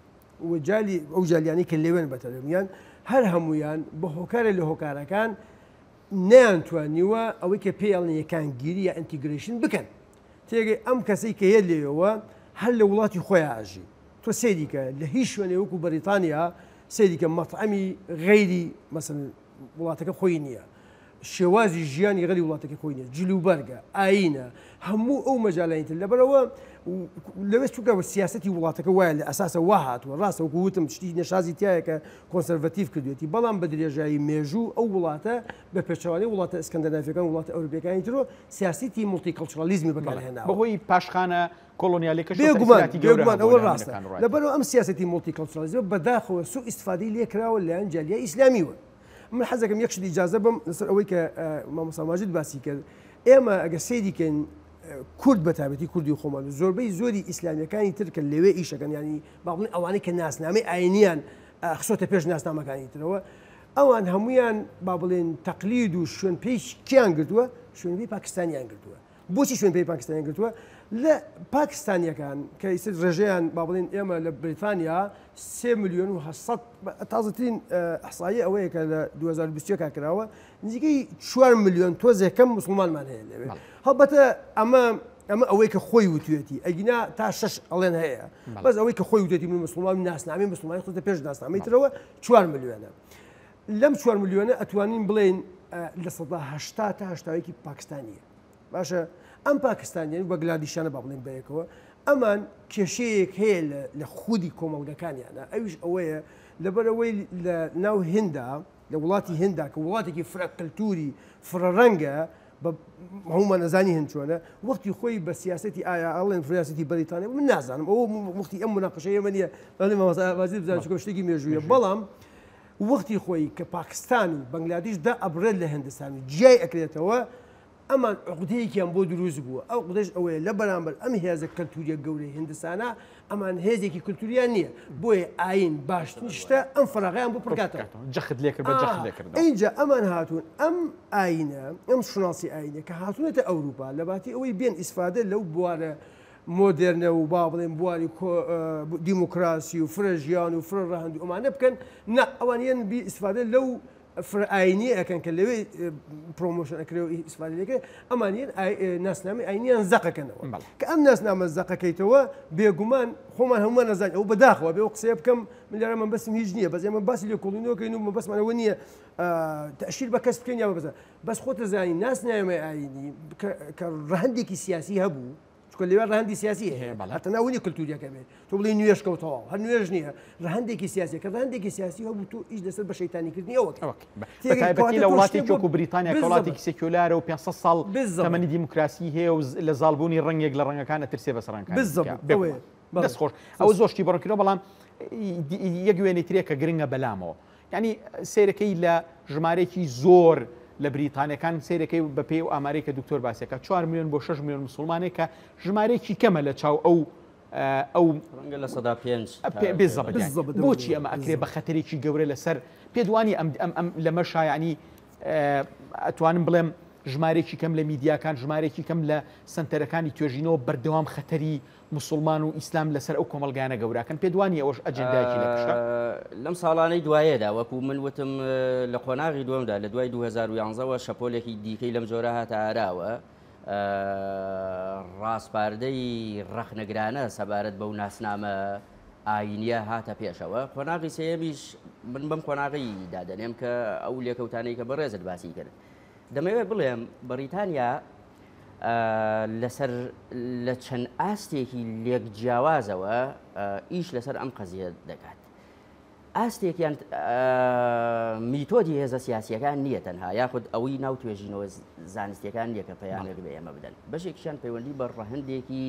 و جالی ئەو جالیانی کە لەوێن بەتەرمیان هەر هەمویان بە هۆکارە لە هۆکارەکان نەیانتوانیوە ئەوەی کە پێیان یەکانگیری یا integration بکەن تێگەی ئەم کەسەی کە یە لێەوە هەر لە وڵاتی خۆیان ئاژی تۆ سەیریکە لە هیچ شوێنێ وەکو بەریتانیا سەیریکە مەطعەمی غەیری مەسەن وڵاتەکە خۆی نییە شێوازی ژیانی غەری وڵاتەکەی خۆی نیە، جلوبەرگە، ئایینە، هەموو ئەو مەجالانی تر. لەبەرئەوە لەوێ چونکە سیاسەتی وڵاتەکە وایە لە ئەساسە وا هاتووە، ڕاستە وەکو وتم شتی نەشازی تیایە کە کۆنسەرڤەتیڤ کردوێتی، بەڵام بە درێژایی مێژوو ئەو وڵاتە بە پێچەوانەی وڵاتە ئسکەندەنافیەکان و وڵاتە ئەوروپیەکانی ترەوە سیاسیتی multiculturalism ی بەکارهێناوە. بەهۆی پاشخانە کۆڵۆنیالیەکەشەوە بێگومان تەئسیراتی گەورە بێگومان هەبووە ئەوە لە ڕاستە. هەموو ڕای. لەبەرئەوە ئەم سیاسەتی multiculturalism ە بەداخەوە سوء ئیستفادەی لێکراوە لەلایەن جالیای ئیسلامیوە. من حەزەکەم یەک شت ئیجازە بم لەسەر ئەوەی کە مامۆستا ماجد باسی کرد ئێمە ئەگە سەیری کەین کورد بە تایبەتی کوردی خۆمان و زۆربەی زۆری ئیسلامیەکانی تر کە لەوێ ئیشەکەن ینی با بڵێن ئەوانەی کە ناسنامەی ئاینیان خسۆتە پێش ناسنامەکانی ترەوە ئەوان هەمویان با بڵێن تەقلید و شوێن پێی کیان گرتووە شوێن پێی پاکستانیان گرتووە بۆچی شوێن پێی پاکستانیان گرتووە؟ لە پاکستانیەکان کە ئیسر ڕێژەیان با بڵێن ئێمە لە بریتانیا 3 ملیۆن و 800 تازەترین ئەحسایی ئەوەیە کە لە 2021 کراوە نزیکەی 4 ملیۆن تۆزێک کەم مسلمانمان هەیە لەوێ هەڵبەتە ئەمە ئەمە ئەوەی کە خۆی وتوێتی ئەگینا تا شش ئەڵێن هەیە بەس ئەوەی کە خۆی وتێتی من مسلمان ناسنامەی مسلمانی خستە پێش ناسنامەی ترەوە 4 ملیۆنە لەم 4 ملیۆنە ئەتوانین بڵێن 80% تا 81 پاکستانیە باشە ئەم پاکستانیان و بەنگلادیشیانە با بڵێین بەیەکەوە ئەمان کێشەیەک هەیە لە خودی کۆمەڵگەکانیانە ئەویش ئەوەیە لەبەرئەوەی لە ناو هندا لە وڵاتی هندا کە وڵاتێکی فرە کەلتوری فرە ڕەنگە بە هەموومان ئەزانی هند چۆنە وەختی خۆی بە سیاسەتی ئایا ئەڵێن سیاسەتی بەریتانیا من نازانم ئەوە وەختی ئەم مناقشەی ئێمە نییە بەڵێ مامۆستا ماجد بزانم چونکە شتێکی مێژوویە بەڵام وەختی خۆی کە پاکستان و بەنگلادیش دا ئەبڕێت لە هندستان و جیای ئەکرێتەوە. ئەمان عوقدەیەکیان بۆ دروست بووە، ئەو عوقدەش ئەوەیە لە بەرامبەر ئەم هێزە کەلتوریە گەورەی هندستانە ئەمان هێزێکی کلتوریان نییە، بۆیە ئایین باشترین شتە ئەم فەراغەیان بۆ پڕکاتەوە. جەخت لێکرد بە جەخت لێکردەوە. ئینجا ئەمان هاتوون ئەم ئایینە، ئەم شوناسی ئایینە کە هاتوونەتە ئەوروپا لەباتی ئەوەی بێن ئیسفادە لەو بوارە مۆدێرنە و با بڵێن بواری دیموکراسی و فرە ژیان و فرە ڕەهەند و ئەمانە بکەن، نا ئەوان یەن بی ئیسفادە لەو فرە ئاینی ئەکەن کە لەوێ promotion ئەکرێ و ئیسفادە لێکرێ، ئەمان یەن ناسنامەی ئاینیان زەقەکەنەوە. کە ئەم ناسنامە زەقەکەیتەوە بێگومان خۆمان هەمومان نەزانین، ئەو بەداخەوە بێ ئەو قسەیە بکەم من لێرە مەبەستم هیچ نییە، بەس ئێمە باسی لێکۆڵینەوەکەین و مەبەستمان ئەوە نییە تەشیر بە کەس بکەین یا بەبەزە، بەس خۆت دەزانی ناسنامەی ئاینی کە ڕەهەندێکی سیاسی هەبوو، چونکە لەوێ ڕەهەندی سیاسی هەیە، هەر تەنها ئەوە نییە کلتوریەکە بێت، تۆ بڵێی نوێژکە و تەواو، هەر نوێژ نییە، ڕەهەندێکی سیاسی کە ڕەهەندێکی سیاسی هەبوو تۆ ئیش لەسەر بە شەیتانیکردنی ئەوە کرد. بە تایبەتی لە وڵاتێکی وەکو بریتانیا کە وڵاتێکی secular ە و 500 ساڵ تەمەنی دیموکراسی هەیە و لە زاڵبوونی ڕەنگێک لە ڕەنگەکان ئەترسێ بەسەر ڕەنگەکانی دیکە. دەست خۆش. ئەوە زۆر شتی بۆ ڕوونکردنەوە، بەڵام یەک وێنەی ترێ کە گرنگە بەلامەوە، یانی سەیرەکەی لە ژمارەیەکی زۆر لە بریتانیەکان سەیرەکەی بە پێی ئەو ئامارەی کە دکتۆر باسیەکە 4 میلیۆن بۆ 6 میلیۆن مسلمانێک کە ژمارەیەکی کەمە لە چاو ئەو ئەو ڕەنگە 5% بالضبط بۆچی ئەمە ئەکرێ بە خەتەرێکی گەورە لەسەر پێدوانی ئەم ئەم ئەم لەمەشا یعنی ئەتوانم بڵێم ژمارێکی کەم لە میدیاکان ژمارێکی کەم لە سنتەرەکانی توێژینەوە بەردەوام خەتەری موسوڵمان و ئیسلام لەسەر ئەو کۆمەڵگایانە گەوراکەن، پێت وانیە ئەوەش ئەجێندایەکی لە پشتە؟ لەم ساڵانەی دوایەدا وەکو من وتم لە قۆناغی دووەمدا لە دوای 2011 وە شەپۆلێکی دیکەی لەم جۆرە هاتە ئاراوە، ڕاسپاردەی ڕەخنەگرانە سەبارەت بەو ناسنامە ئایینیە هاتە پێشەوە. قۆناغی سێیەمیش من بەم قۆناغەی دادەنێم کە ئەو لێکەوتانەی کە بەڕێزت باسی کرد. دەمەوێت بڵێم بەڕیتانیا لەسەر لە چەند ئاستێکی لێک جیاوازەوە ئیش لەسەر ئەم قەزیە دەکات. ئاستێکیان میتۆدی هێزە سیاسیەکان نییە تەنها یاخود ئەوەی ناو توێژینەوە زانستیەکان نییە کە پەیامێک بە ئێمە بدەن، بەشێکیان پەیوەندی بە ڕەهەندێکی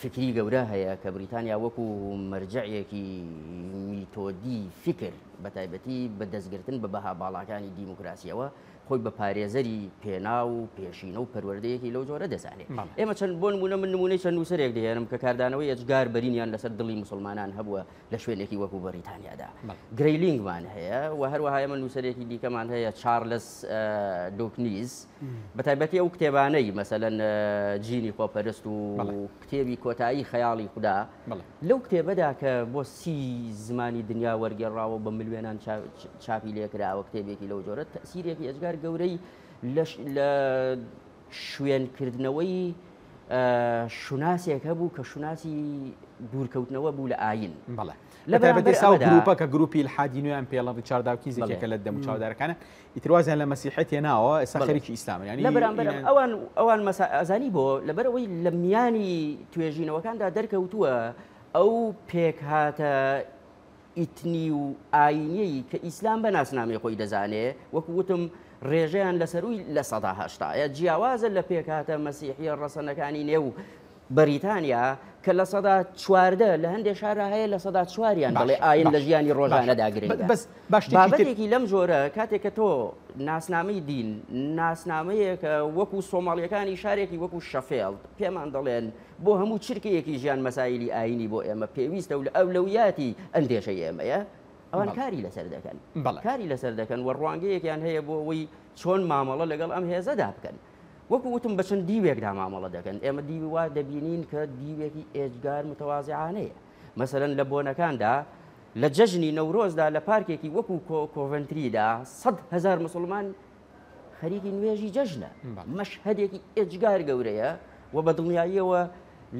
فکری گەورە هەیە کە بریتانیا وەکو مەرجەعێکی میتۆدی فکر بە تایبەتی بە دەستگرتن بە بەها باڵاکانی دیموکراسیەوە خۆی بە پارێزەری پێناو و پێشینە و پەروەردەیەکی لەو جۆرە دەزانێت. ئێمە چەند بۆ نموونە من نموونەی چەند نووسەرێک دەهێنم کە کاردانەوەی ئێجگار بەرینیان لەسەر دڵی موسڵمانان هەبووە لە شوێنێکی وەکو بەریتانیادا. گرەیلینگمان هەیە و هەروەها ئێمە نووسەرێکی دیکەمان هەیە چارلس دوکنیز، بە تایبەتی ئەو کتێبانەی مەسەلەن جینی خۆپەرست و کتێبی کۆتایی خەیاڵی خودا، لەو کتێبەدا کە بۆ 30 زمانی دنیا وەرگێڕاوە بە ملیۆنان چاپی لێکراوە، کتێبێکی لەو جۆرە تەسیرێکی ئێجگار گەورەی لە شوێنکردنەوەی شوناسێک هەبوو کە شوناسی دوورکەوتنەوە بوو لە ئاین. بەڵێ لە بەرامبەر ئێستا گروپە کە گروپی ئیلحادی نوێیان پێڵە ڕیچارد داوکینز یەکێکە لە دەموچاودارەکانە، ئیتر وازیان لە مەسیحیەت هێناوە، ئێستا خەریکی ئیسلامن. یانی لە بەرامبەر ئەوان ئەوان ئەزانی بۆ لەبەرئەوەی لە میانی توێژینەوەکاندا دەرکەوتووە ئەو پێکهاتە ئیتنی و ئایینیەی کە ئیسلام بە ناسنامەی خۆی دەزانێ، وەکو وتم ڕێژەیان لە سەرووی 80% جیاوازە لە پێکهاتە مەسیحییە ڕەسەنەکانی نێو بەریتانیا کە 14% لە هەندێک شارا هەیە 4%یان دەڵێ ئاین لە ژیانی ڕۆژانەدا گرنگە. بابەتێکی لەم جۆرە کاتێک کە تۆ ناسنامەی دین ناسنامەیەکە وەکو سۆماڵیەکانی شارێکی وەکو شەفێڵد پێمان دەڵێن بۆ هەموو چرکەیەکی ژیان مەسایلی ئایینی بۆ ئێمە پێویستە و لە ئەولەویاتی ئەندێشەی ئێمەیە، ئەوان کاری لەسەر دەکەن. کاری لەسەر دەکەن و ڕوانگەیەکیان هەیە بۆ ئەوەی چۆن مامەڵە لەگەڵ ئەم هێزەدا بکەن. وەکو وتم بە چەند دیوێکدا مامەڵە دەکەن. ئێمە دیوی وا دەبینین کە دیوێکی ئێجگار متەوازعانەیە. مەسەلەن لە بۆنەکاندا لە جەژنی نەورۆزدا لە پارکێکی وەکو کۆڤنتریدا 100,000 مسلمان خەریکی نوێژی جەژنە. مەشهەدێکی ئێجگار گەورەیە و بە دڵنیاییەوە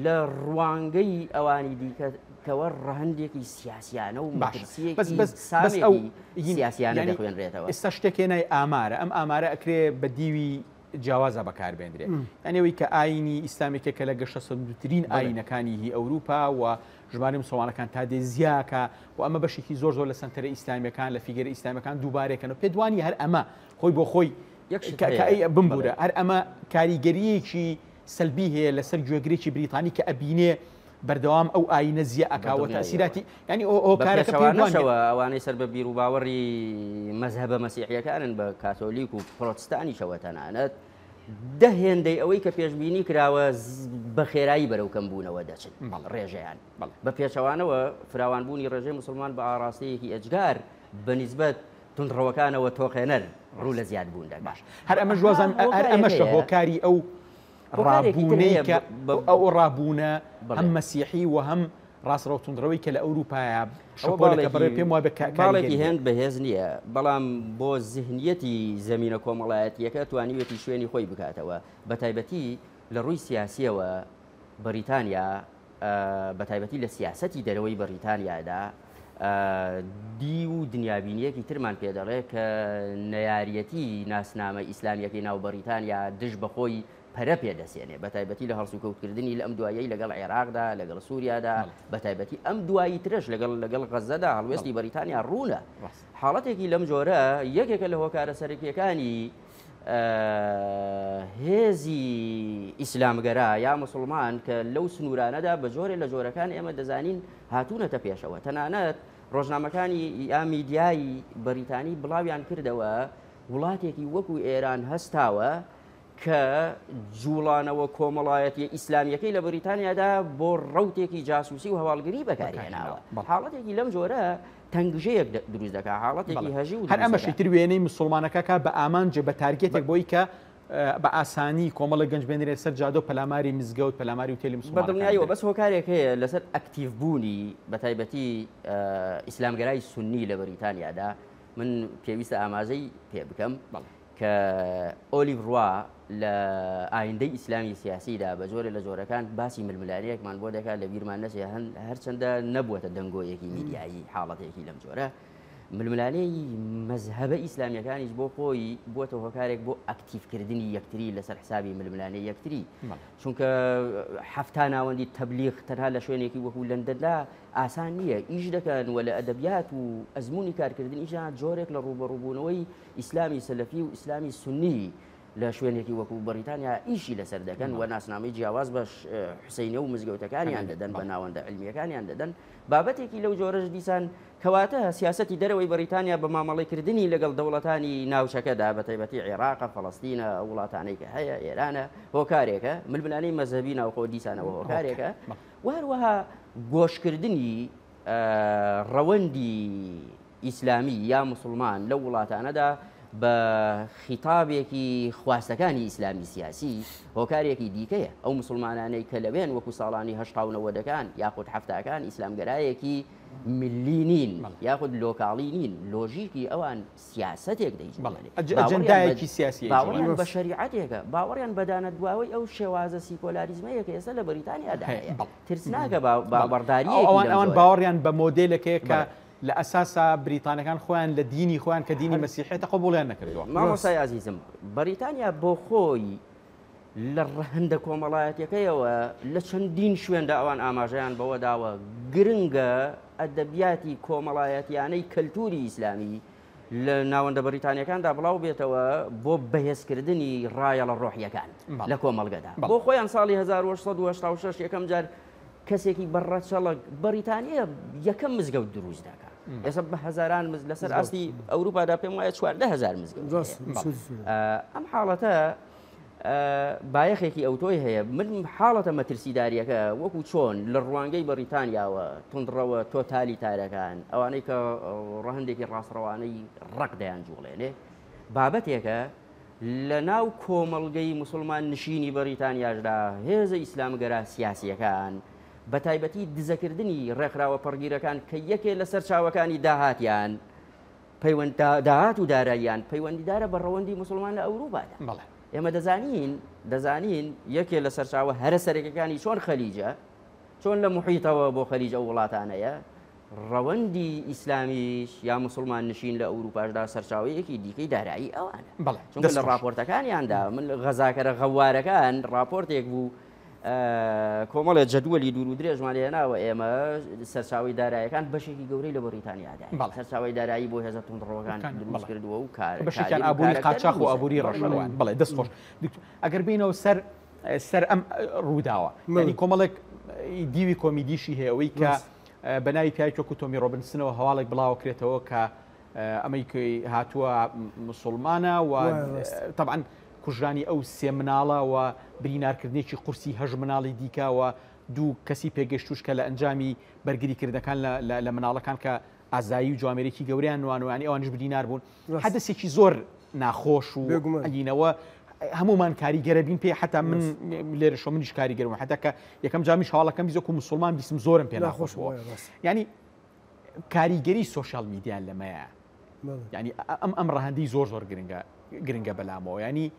لە ڕوانگەی ئەوانی دیکەوە ڕەهەندێکی سیاسیانە و مەترسییەکی سامێکی سیاسیانە دەخوێنرێتەوە. ئێستا شتێک هێنای ئامارە، ئەم ئامارە ئەکرێ بە دیوی جیاوازە بەکاربێندرێ. یانی ئەوەی کە ئایینی ئیسلام یەکێکە لە گەشەسەندووترین ئایینەکانی هی ئەوروپا و ژمارەی مسوڵمانەکان تا دێ زیاکە و ئەمە بەشێکی زۆر زۆر لە سەنتەرە ئیسلامیەکان لە فیگەرە ئیسلامیەکان دووبارەکەنەوە. پێت وانیە هەر ئەمە خۆی بۆ خۆی بمبورە هەر ئەمە کاریگەریەکی سەلبی هەیە لەسەر گوێگرێکی بریتانی کە ئەبینێ بەردەوام ئەو ئایینە زیە ئەکا و تەئسیراتی یانی هۆکارەکە پێی وانیە. بەپێچەوانەشەوە ئەوانەی سەر بە بیروباوەڕی مەزهەبە مەسیحیەکانن بە کاتۆلیک و پرۆتستانیشەوە تەنانەت دە هێندەی ئەوەی کە پێشبینی کراوە بە خێرایی بەرەو کەمبوونەوە دەچن ڕێژەیان. بە پێچەوانەوە فراوانبوونی ڕێژەی موسڵمان بە ئاڕاستەیەکی ئێجگار بە نیسبەت توندڕەوەکانەوە تۆقێنەر ڕوو لە زیادبوون دەکات. باش هەر ئەمەش وازانم هەر ئەمەشە هۆکاری ئەو ڕابوونەی کە ئەو ڕابوونە هەم مەسیحی و هەم ڕاستڕەو توندڕەوەی کە لە ئەوروپایە شەپۆلێکە بەڕێ پێم وابێ باڵێکی هێند بەهێز نییە، بەڵام بۆ زیهنیەتی زەمینە کۆمەڵایەتییەکە توانیویەتی شوێنی خۆی بکاتەوە، بەتایبەتی لە ڕووی سیاسییەوە بەریتانیا بەتایبەتی لە سیاسەتی دەرەوەی بەریتانیادا دیو و دنیابینییەکی ترمان پێ دەڵێ کە نەیاریەتی ناسنامە ئیسلامییەکەی ناو بەریتانیا دژ بە خۆی پەرە پێ دەسێنێ، بەتایبەتی لە هەڵسوکەوتکردنی لە ئەم دواییەی لەگەڵ عێراقدا، لەگەڵ سووریادا، بەتایبەتی ئەم دواییترەش لەگەڵ لەگەڵ غەززەدا هەڵوێستی بەریتانیا ڕوونە. حاڵەتێکی لەم جۆرە یەکێکە لە هۆکارە سەرەکییەکانی هێزی ئیسلامگەرا یا موسڵمان کە لەو سنوورانەدا بە جۆرێ لە جۆرەکان ئێمە دەزانین هاتوونەتە پێشەوە. تەنانەت ڕۆژنامەکانی یا میدیای بەریتانی بڵاویان کردەوە وڵاتێکی وەکو ئێران هەستاوە کە جوڵانەوە کۆمەڵایەتیە ئیسلامیەکەی لە بەریتانیادا بۆ ڕەوتێکی جاسوسی و هەواڵگری بەکارهێناوە. حاڵەتێکی لەم جۆرە تەنگژەیەک دروست دەکات، حاڵەتێکی هەژی و هەر ئەمەشی تر وێنەی مسوڵمانەکە کا بە ئامانجێ بە target ێک بۆی کە بە ئاسانی کۆمەڵێک گەنج بێنرێت سەر جادە و پەلاماری مزگەوت پەلاماری وتێلی مسوڵمانەکان بەدڵنیاییەوە بەس هۆکارێک هەیە لەسەر ئەکتیڤ بوونی بەتایبەتی ئیسلامگەرای سوننی لە بەریتانیادا من پێویستە ئاماژەی پێ بکەم. کە ئۆلیڤ ڕوا لە ئایندەی ئیسلامی سیاسیدا بە جۆرێ لە جۆرەکان باسی ململانێیەکمان بۆ دەکات، لە بیرمان نەچێ هەرچەندە نەبووەتە دەنگۆیەکی میدیایی حاڵەتێکی لەم جۆرە، ململانێی مەزهەبە ئیسلامییەکانیش بۆ خۆی بووەتە هۆکارێک بۆ ئەکتیڤکردنی یەکتری لەسەر حسابی ململانێی یەکتری، چونکە 70 ناوەندی تەبلیغ تەنها لە شوێنێکی وەکو لەندەندا ئاسان نییە، ئیش دەکەن و لە ئەدەبیات و ئەزموونی کارکردنیشدا جۆرێک لە ڕووبەڕووبوونەوەی ئیسلامی سەلەفی و ئیسلامی سوننی لە شوێنێکی وەکو بەڕیتانیا ئیشی لەسەر دەکەن و ناسنامەی جیاواز بە حوسەینە و مزگەوتەکانیان دەدەن بە ناوەندە عیلمییەکانیان دەدەن بابەتێکی لەو جۆرەش دیسان کەواتە سیاسەتی دەرەوەی بەڕیتانیا بە مامەڵەکردنی لەگەڵ دەوڵەتانی ناوچەکەدا بە تایبەتی عێراقە فەڵەستینە ئەو وڵاتانەی کە هەیە ئێرانە هۆکارێکە ململانێی مەزهەبی ناوخۆ دیسانەوە هۆکارێکە و هەروەها گۆشکردنی ڕەوەندی ئیسلامی یا موسڵمان لەو وڵاتانەدا بە خیتابێکی خواستەکانی ئیسلامی سیاسی هۆکارێکی دیکەیە. ئەو موسڵمانانەی کە لەوێن وەکو ساڵانی هەشتا و نەوەدەکان یاخود حەفتاکان ئیسلامگەرایەکی میللی نین یاخود لۆکاڵی نین، لۆژیکی ئەوان سیاسەتێک دەیجوڵێنێ. ئەجێندایەکی سیاسی باوەڕیان بە شەریعەتێکە، باوەڕیان بە دانەدواوەی ئەو شێوازە سیکۆلاریزمەیە کە ئێستا لە بەریتانیادا هەیە. ترسناکە باوەڕدارییەکی لەم جۆرە. ئەوان باوەڕیان بە مۆدێلێک هەیە کە لە ئەساسا بریتانەکان خۆیان لە دینی خۆیان کە دینی مەسیحیەتە قبوڵیان نەکردووە. مامۆستای ئازیزم بەریتانیا بۆ خۆی لە ڕەهەندە کۆمەڵایەتیەکەیەوە لە چەندین شوێندا ئەوان ئاماژەیان بەوە داوە گرنگە ئەدەبیاتی کۆمەڵایەتیانەی کەلتوری ئیسلامی لە ناوەندە بەریتانیەکاندا بڵاو بێتەوە بۆ بەهێزکردنی ڕایەڵە ڕۆحیەکان لە کۆمەڵگەدا بۆ خۆیان ساڵی 1886 یەکەم جار کەسێکی بە ڕەچەڵەک بەریتانییە یەکەم مزگەوت دروست دەکا ئێستا بە هەزاران مز لەسەر ئاستی ئەوروپادا پێم وایە 14 هەزار مزگەوت ئەم حاڵەتە بایەخێکی ئەوتۆی هەیە من حاڵەتە مەترسیداریەکە وەکو چۆن لە ڕوانگەی بەریتانیاوە توندڕەوە تۆتالیتارەکان ئەوانەی کە ڕەهندێکی ڕاستڕەوانەی ڕق دەیان جوڵێنێ بابەتێکە لە ناو کۆمەڵگەی موسڵمان نشینی بەڕیتانیاشدا هێزە ئیسلامگەرا سیاسییەکان، بە تایبەتی دزەکردنی ڕێکخراوە پەڕگیرەکان کە یەکێ لە سەرچاوەکانی داهاتیان پەیوەند داهات و داراییان پەیوەندیدارە بە ڕەوەندی موسڵمان لە ئەوروپادا. ئێمە دەزانین دەزانین یەکێ لە سەرچاوە هەرە سەرەکیەکانی چۆن خەلیجە، چۆن لە موحیتەوە بۆ خەلیج ئەو وڵاتانەیە، ڕەوەندی ئیسلامیش یا موسڵمان نشین لە ئەوروپاشدا سەرچاوەیەکی دیکەی دارایی ئەوانە. بەڵێ چونکە دەست لە خۆش. ڕاپۆرتەکانیاندا من غەزاکەرە غەوارەکان ڕاپۆرتێک بوو کۆمەڵێ جەدوەلی دوور و درێژمان هێناوە ئێمە سەرچاوەی دارایەکان بەشێکی گەورەی لە بەریتانیادا بەڵێ. سەرچاوەی دارایی بۆ هێزە توندڕەوەکان بەڵێ. دروست کردووە و کار بەشێکیان کادر و ئابووری کارەکتەر قاچاخ و دروست ئابووری بەڵێ. ڕەشەوان. بەڵێ دەست خۆش. دکتۆر ئەگەر بێینەوە سەر سەر ئەم ڕووداوە یانی کۆمەڵێک دیوی کۆمیدیشی هەیە ئەوەی کە بە ناوی پیاوێکی وەکو تۆمی ڕۆبنسنەوە هەواڵێک بڵاوەکرێتەوە کە ئەمەی هاتووە مسلمانە و طبعا. کوژرانی ئەو سێ مناڵە و برینارکردنێکی قورسی هەشت مناڵی دیکە و دوو کەسی پێگەشتوش کە لە ئەنجامی بەرگریکردنەکان لە مناڵەکان کە ئازایی و جوامێرێکی گەورەیان نوان و ینی ئەوانیش برینار بوون حەدەسێکی زۆر ناخۆش و ئەگینەوە هەمومان کاریگەرە بین پێ حتا من لێرەشۆ منیش کاریگەرم حتا کە یەکەم جامیش هەواڵەکەم بیزۆک و مسلمان بیسم زۆرم پێ ناخۆش بووە ینی کاریگەری سۆشیال میدیا لەمەیە ینی ئەم ئەم ڕەهەندی زۆر زۆر گرنگە گرنگە بەلامەوە ینی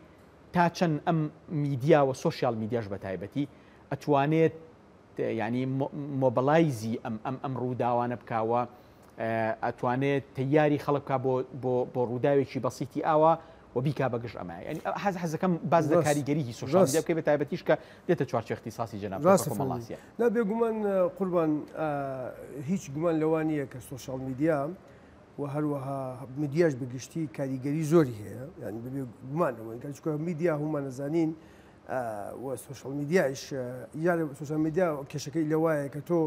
تا چەند ئەم میدیا و سۆشیال میدیاش بە تایبەتی ئەتوانێت ینی mobilize ی ئەم ئەم ئەم ڕووداوانە بکاوە ئەتوانێت تەیاری خەڵک بکا بۆ بۆ بۆ ڕووداوێکی بەسیتی ئاوا و بیکا بە گژ ئەمە یعنی حەز حەزەکەم باس لە کاریگەریی سۆشیال میدیا بکەی بە تایبەتیش کە دێتە چوارچێوەی اختصاصی جەناب ڕاستە کۆمەڵناسیە. نا بێگومان قوربان هیچ گومان لەوە نییە کە سۆشیال میدیا و هەروەها میدیاش بە گشتی کاریگەری زۆری هەیە یعنی بەبێ گومان لەوە چونکە میدیا هەموومان ئەزانین و سۆشیال میدیایش یارە سۆشیال میدیا کێشەکەی لەوایە کە تۆ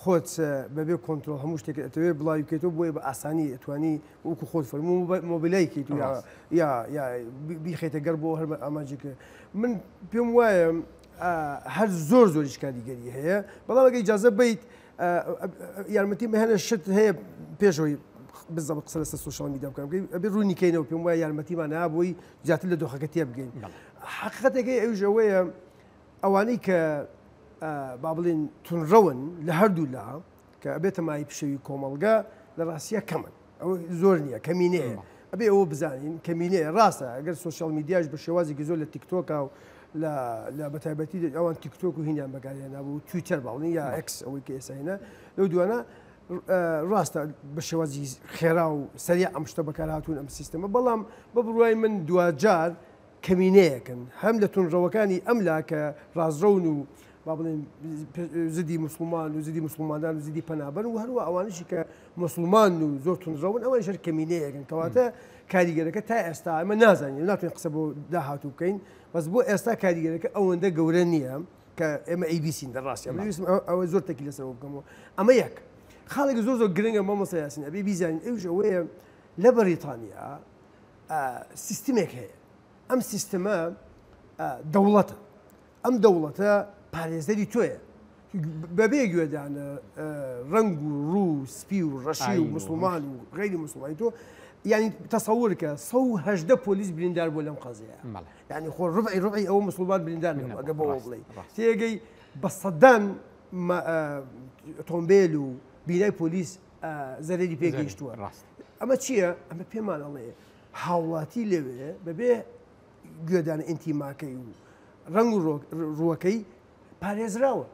خۆت بەبێ کۆنترۆڵ هەموو شتێکت ئەتەوێت بڵاوی بکەیتەوە بۆیە بە ئاسانی ئەتوانی وەکو خۆت فەرموو mobilize کەیت و یا یا بیخەیتە گەڕ بۆ هەر ئامانجێک من پێم وایە هەر زۆر زۆریش کاریگەری هەیە بەڵام ئەگەر ئیجازە بیت یارمەتی مهێنە شت هەیە پێشەوەی بزەبت قسە لەسەر سۆشیال میدیا بکەم ئەبێ ڕوونی کەینەوە پێم وایە یارمەتیمان هەبووی زیاتر لە دۆخەکە تێبگەین حەقیقەتەکەی ئەویش ئەوەیە ئەوانەی کە با بڵێین تونڕەون لە هەردوو لا کە ئەبێتە مایەی پشێوی کۆمەڵگە لە ڕاستیە کەمن ئەوە زۆر نییە کەمینەیە ئەبێ ئەوە بزانین کەمینەیە ڕاستە ئەگەر سۆشیال میدیاش بە شێوازێکی زۆر لە تیکتۆکا و لە بەتایبەتی ئەوان تیکتۆک و هینیان بەکارهێنا بوو تویتەر باڵین یا ئێکس ئەوەی کە ئێستا هێنا لەو دوانە ڕاستە بە شێوازی خێرا و سەریع ئەم شتە بەکارهاتوون ئەم سیستەمە بەڵام بە بڕوای من دواجار کەمینەیەکن هەم لە توندڕەوەکانی ئەم لا کە ڕاستڕەون و با بڵێن زدی مسلمان و زدی مسلمانان و زدی پەنابەرن و هەروە ئەوانشی کە مسلمان و زۆر توندڕەون ئەوانیش هەر کەمینەیەکن کەواتە کاریگەرەکە تا ئێستا ئەمە نازانین ناتوانین قسە بۆ داهاتوو بکەین بەس بۆ ئێستا کاریگەرەکە ئەوەندە گەورە نییە کە ئێمە ئەیبیسین لە ڕاستی ئەمە ویستم ئەوە زۆر تەکی لەسەرەوە بکەمەوە ئەمە یەک خاڵێکی زۆر زۆر گرنگە مامۆستا یاسین ئەبێ بیزانین ئەویش ئەوەیە لە بەریتانیا سیستمێک هەیە ئەم سیستمە دەوڵەتە ئەم دەوڵەتە پارێزەری تۆیە بەبێ گوێدانە ڕنگ و ڕوو سپی و ڕەشی و مسلمان و غیری مسلمانی تۆ یعنی تەسەور کە 118 پۆلیس بریندار بوو لەم قەزیە یعنی خۆ ڕبعی ڕبعی ئەوە مسلمان بریندار نەبوو ئەگە بەوە بڵێ تێگەی بە سەدان ئۆتۆمبیل و بینای پۆلیس زەرەری پێگەیشتووە ئەمە چییە؟ ئەمە پێمان ئەڵێ هاوڵاتی لەوێ بەبێ گوێدانە ئینتیماکەی و ڕەنگ و ڕووەکەی پارێزراوە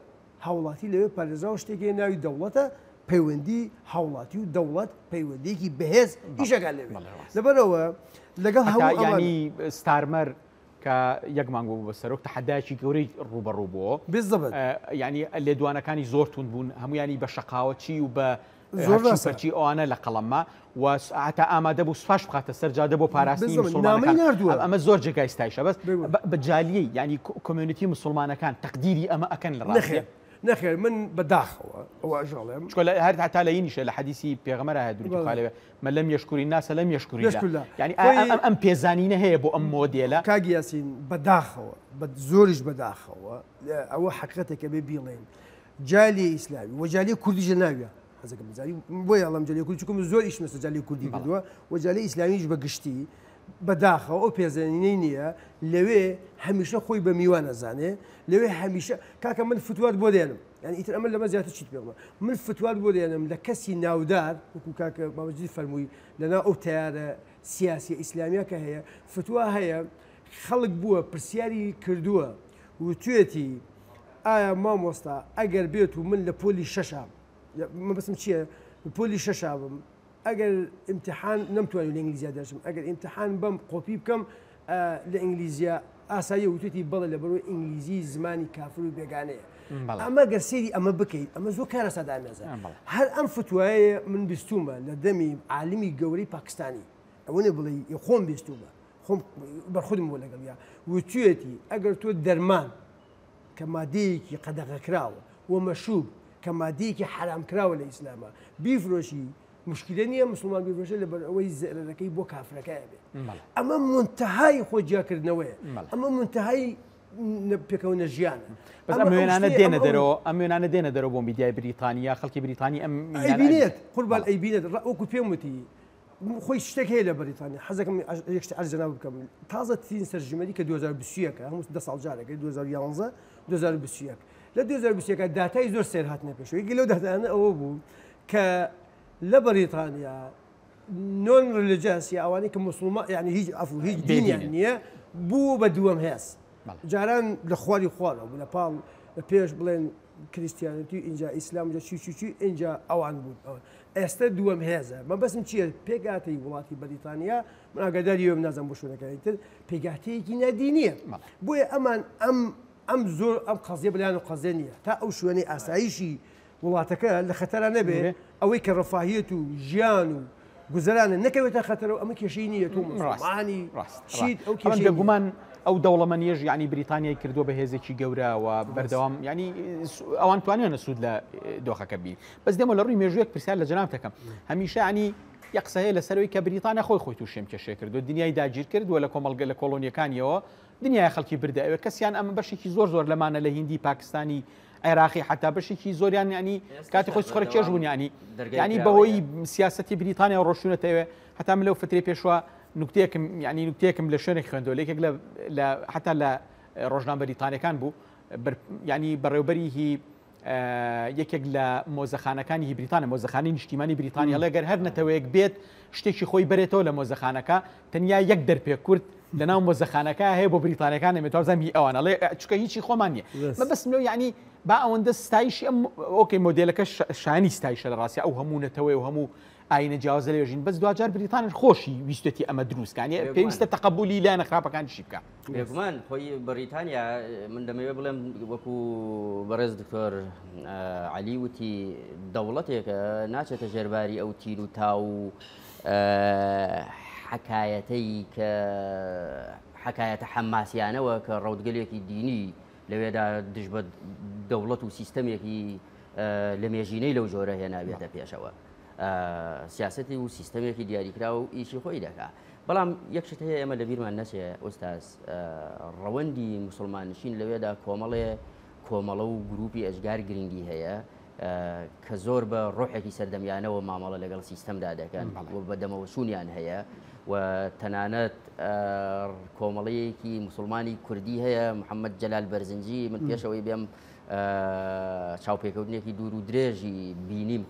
هاوڵاتی لەوێ پارێزراوە شتێکی ناوی دەوڵەتە پەیوەندی هاوڵاتی و دەوڵەت پەیوەندیکی بەهێز ئیشەکە لەوێ لەبەرەوە لەگەڵ هەموو ستارمەر کە یەک مانگ بوو بە سەرۆک تەحەدایەکی گەورەی ڕووبەڕوو بووە. بالضبط. یانی لێدوانەکانی زۆر توند بوون، هەموویانی بە شەقاوەچی و بە هەرچی و پەرچی ئەوانە لە قەڵەم ما و هەتا ئامادە بوو سوپاش بخاتە سەر جادە بۆ پاراستنی موسڵمانەکان. ئەمە زۆر جێگای ستایشە بەس بە جالیەی یانی community موسڵمانەکان تەقدیری ئەمە ئەکەن لە ڕاستیە. نەخێر من بە داخەوە ئەوە ئەژەڵێم. چونکە هەر هەتا لە ینیشە لە حەدیسی پێغەمبەرا هەیە دروودی خوا لێ بێ من لم یشکر الناس لم یشکر الله یعنی ئەم پێزانینە هەیە بۆ ئەم مۆدێلە. کاک یاسین بەداخەوە بە زۆریش بەداخەوە ئەوە حەقیقەتێکە بێ بیڵێین جالیە ئیسلامی و جالیە کوردیش لە ناویە حەزەکەم بزانی بۆیە ئەڵێم جالیە کوردی چونکە من زۆر ئیشم لەسەر جالیە کوردی کردووە و جالیە ئیسلامیش بە گشتی بەداخەوە ئەو پێزانینەی نییە لەوێ هەمیشە خۆی بە میوان ئەزانێ لەوێ هەمیشە کاکە من فتوات بۆ دێنم یعنی ئیتر ئەمە لەمە زیاتر چیت پێ بڵێم من فتوات بۆ دێنم لە کەسی ناودار وەکو کاکە مامەجید فەرمووی لەناو ئەو تەیارە سیاسیە ئیسلامیە کە هەیە فتوا هەیە خەڵک بووە پرسیاری کردووە وتوێتی ئایا مامۆستا ئەگەر بێت و من لە پۆلی شەشام مەبەستم چییە پۆلی شەشا بم ئەگەر ئیمتیحان نەمتوانی لە ئینگلیزیا دەرچم ئەگەر ئیمتیحان بەم قۆپی بکەم لە ئینگلیزیا ئاساییە وتوێتی بەڵێ لەبەرئەوەی ئینگلیزی زمانی کافر و بێگانەیە ئەمە گەر سەیری ئەمە بکەیت ئەمە زۆر کارەسات ئامێزە هەر ئەم فتوایە من بیستومە لە دەمی عالمی گەورەی پاکستانی ئەوە نێ بڵێ خۆم بیستومە خۆم بەرخودم بۆ لەگەڵیا وتوێتی ئەگەر تۆ دەرمان کە مادەیەکی قەدەغەکراوە و مەشروب کە مادەیەکی حەرامکراوە لە ئیسلاما بیفرۆشی. مشکلە نییە مسلمان بیفرۆشێت لەبەر ئەوەی زەرەرەکەی بۆ کافرەکە بێت. ئەمە منتەهای خۆ جیاکردنەوەیە، ئەمە منتەهای پێکەوە نەژیانە. بەس ئەم وێنانە دێنە دەرەوە، ئەم وێنانە دێنە دەرەوە بۆ میدیای بریتانیا، خەڵکی بریتانی ئەم ئەیبینێت قوربان ئەیبینێت، وەکو پێم وتی خۆی شتێک هەیە لە بەریتانیا، حەزەکەم یەک شت عەرز جەناب بکەم. تازەترین سەرژمێری کە 2021 هەموو 10 ساڵ جارێک 2011 2021 لە 2021 داتای زۆر سێر هاتنە پێشەوە. یەکێک لەو داتانە ئەوە بوو کە لە بەریتانیا non religious یا ئەوانەی کە مسلمان یعنی هیچ عەفو هیچ دینیان نییە بوو بە دووەم هێز. جاران لە خواری خوارەوە بوو، لە پاڵ لە پێش بڵێن Christianity ئینجا ئیسلام جا چی چی چی ئینجا ئەوان بوون. ئەوان ئێستا دووەم هێزە. مەبەستم چییە؟ پێکهاتەی وڵاتی بەریتانیا من ئاگاداری ئێوەم نازانم بۆ شوێنەکانی تر پێکهاتەیەکی نادینیە. بۆیە ئەمان ئەم ئەم زۆر ئەم قەزیە بلایان و قەزیە نییە تا ئەو شوێنەی ئاسایشی وڵاتەکە لە خەتەرا نەبێ، ئەوەی کە ڕەفاهیەت و ژیان و گوزەرانە نەکەوێتە خەتەرەوە ئەمە کێشەی نییە. تۆ مسلمانی چیت ئەو کێشەی بێگومان ئەو دەوڵەمەنیەش یعنی بریتانیای کردووە بە هێزێکی گەورە و بەردەوام یعنی ئەوان توانیانە سوود لە دۆخەکە بین. بەس دێمە لە ڕووی مێژوویەک پرسیار لە جەناب دەکەم. هەمیشە یعنی یەک قسە هەیە لەسەرەوەی کە بریتانیا خۆی خۆی تووشێم کێشەیە کردو دنیای داگیر کرد و لە کۆمەڵگە لە کۆڵۆنیەکانیەوە دنیای خەڵکی بردە ئەوێ. کەسیان ئەمە بەشێکی زۆر زۆر لەمانە لە هیندی، پاکستانی، عێراقی، حتا بەشێکی زۆریان ینی کاتی خۆی سخۆرە کێش بوون، ینی ینی بەهۆی سیاسەتی بریتانیا ڕۆشتونەتەوێ. حتا من لەو فترەی پێشوە نوکتەیەکم ینی نوکتەیەکم لە شوێنێک خوێندەوە، یەکێک لە حتا لە ڕۆژنامە بەریتانیەکان بوو، ینی بەڕێوبەری هی یەکێک لە مۆزەخانەکانی هی بریتانیا، مۆزەخانەی نیشتیمانی بریتانیا، ئەڵێ گەر هەر نەتەوەیەک بێت شتێکی خۆی بەرێتەوە لە مۆزەخانەکە، تەنیا یەک دەرپێ کورد لەناو مۆزەخانەکە هەیە بۆ بریتانیەکان نەمێت، وابزانم هی ئەوان، ئەڵێ چونکە هیچی خۆمان نییە. مەبەستم لەو یعنی با ئەوەندە ستایشی ئەم okay مۆدێلەکە شانی ستایشە لە ڕاستی، ئەو هەموو نەتەوەی و هەموو ئاینە جیاوازە لێژین، بەس دواجار بریتانیا خۆشی ویستێتی ئەمە دروستکان، پێویستە تەقەبولی لایەنە خراپەکانیشی بکە. بێگومان خۆی بەریتانیا من دەمەوێت بڵێم وەکو بەڕێز دکتۆر عەلی وتی دەوڵەتێکە ناچێتە ژێرباری ئەو تیر و تاو و حکایەتەی کە حکایەتە حەماسیانەوە کە ڕەوتگەلێکی دینی لەوێدا دژ بە دەوڵەت و سیستەمێکی لە مێژینەی لەو جۆرە هێناوێتە پێشەوە. سیاسەتی و سیستەمێکی دیاریکراو و ئیشی خۆی دەکا. بەڵام یەک شت هەیە ئێمە لەبیرمان نەچێ ئوستاز، ڕەوەندی مسلماننشین لەوێدا کۆمەڵێ کۆمەڵە و گروپی ئەجگار گرنگی هەیە کە زۆر بە ڕۆحێکی سەردەمیانەوە مامەڵە لەگەڵ سیستەمدا دەکەن و بە دەمەوەچوونیان هەیە و تەنانەت کۆمەڵەیەکی مسلمانی کوردی هەیە، محەممەد جەلال بەرزنجی، من پێشەوەی بێم چاوپێکەوتنێکی دوور و درێژی بینیم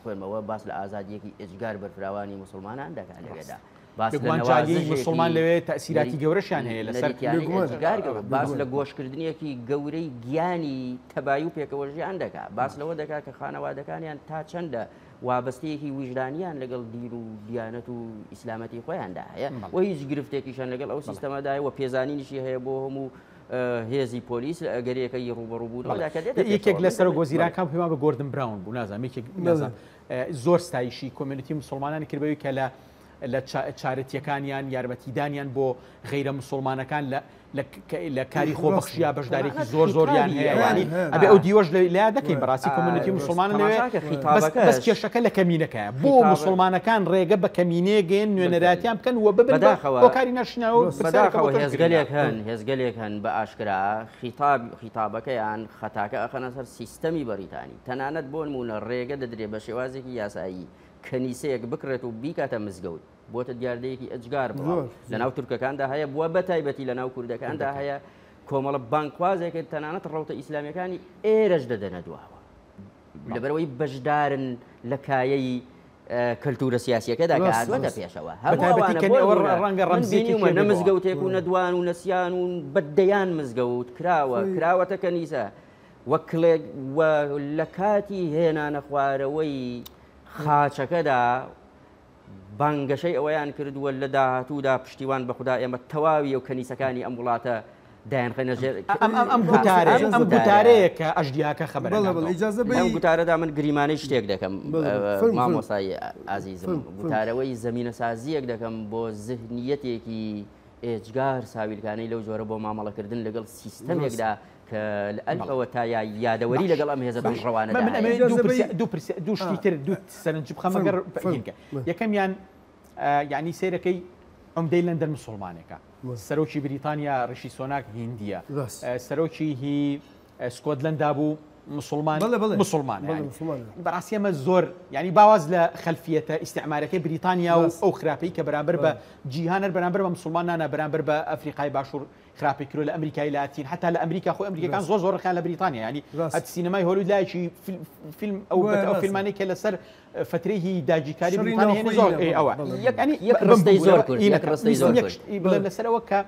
خوێنمەوە باس لە ئازادیەکی ئێجگار بەرفراوانی مسلمانان دەکات لەوێدا. باس لە نەوازشی مسلمان لەوێ تەئسیراتی گەورەشیان هەیە لەسەر ئێجگار گەورە، باس لە گۆشکردنێکی گەورەی گیانی تەبایی و پێکەوە ژیان دەکات، باس لەوە دەکات کە خانەوادەکانیان تا چەندە وابەستەیەکی ویژدانیان لەگەڵ دین و دیانەت و ئیسلامەتی خۆیاندا هەیە و هیچ گرفتێکیشان لەگەڵ ئەو سیستەمەدایە و پێزانینیشی هەیە بۆ هەموو هێزی پۆلیس لە ئەگەرێکە ڕووبەڕووبوونەوەدا کە دێتە یەکێک لە سەرۆک وەزیرانکان پێمان بە گۆردن براون بوو، نازانم یەکێک نازانم زۆر ستایشی community مسلمانانی کرد بەوەی کە لە لە چارەتیەکانیان یارمەتیدانیان بۆ غەیرە مسلمانەکان لە کاری خۆبەخشیا بەشدارێکی زۆر زۆریان هەیە. ینی ئەبێ ئەو دیوەش لە دەکەین بەڕاستی community مسلمانان لەوێ، بەس کێشەکە لە کەمینەکەیە. بۆ مسلمانەکان ڕێگە بە کەمینەیە گەین نوێنەراتیان بکەن و ببن هۆکاری ناشینەوە. بەداخەوە هێزگەلێک هەن، هێزگەلێک هەن بە ئاشکرا خیتابەکەیان خەتاکە ئەخەنە سەر سیستەمی بەریتانی. تەنانەت بۆ نمونە ڕێگە دەدرێ بە شێوازێکی یاسایی کەنیسەیەک بکڕێت و بیکاتە مزگەوت، بۆتە دیاردەیەکی ئەجگار بڵاو لەناو تورکەکاندا هەیە، بووە بە تایبەتی لەناو کوردەکاندا هەیە. کۆمەڵە بانکوازێکە تەنانەت ڕەوتە ئیسلامیەکانی ئێرەش دەدەنە دواوە لەبەرەوەی بەشدارن لە کایەی کەلتورە سیاسیەکەدا کە هاتووەتە پێشەوە. ڕەنگە ڕەمزیەکی نە مزگەوتێک و نەدوان و نەسیان و بەدەیان مزگەوت کراوە، کراوەتە کەنیسە وەکلێک و لە کاتی هێنانە خوارەوەی خاچەکەدا بانگەشەی ئەوەیان کردووە لە داهاتوودا پشتیوان بە خوددا ئێمە تەواوی و کەنیسەکانی ئەم وڵاتە دایانخەنە ژێر ئەم گوتارەیە کە ئەژدیاکە خەبەر. ئەم گوتارەدا من گریمانەی شتێک دەکەم مامۆستای ئازیزم، گوتارەوەی زەمینەسازیەک دەکەم بۆ زهنیەتێکی ئێجگار ساویلکانەی لەو جۆرە بۆ مامەڵەکردن لەگەڵ سیستەمێکدا کە لە ئەلفەوە تا یا یادەوەری لەگەڵ ئەم هێزە توندڕەوانەدا من هەیە. ئەمەوێت دوو پرسیار دوو شتی تر دوو سەرنج بخەمە گەڕ هینکە. یەکەمیان یعنی سەیرەکەی عومدەی لەندەن مسوڵمانێکە، سەرۆکی بریتانیا ڕیشی سۆناک هیندییە، سەرۆکی هی سکۆتلەندا بوو مسلمان مسلمان بەڕاستی ئەمە زۆر ینی باواز لە خەلفیەتە ئیسعمارەکەی بریتانیا و ئەو خراپەی کە بەرامبەر بە جیهانەر بەرامبەر بە مسلمان نانا بەرامبەر بە ئەفریقای باشوور خراپی کرۆ لە ئەمریکای لاتین حتا لە ئەمریکا خۆی ئەمریکەکان زۆر زۆر ڕخیان لە بریتانیا ینی سینەمای هۆلیود لایەکی فیلم ئەو ئەو فیلمانەی کە لەسەر فترەی هی داگیرکاری بریتانیا هێنە زۆر ئەوە یەک یەک ڕستەی زۆر کورت یەک ڕستەی زۆر کورت بڵێم لەسەرەوە کە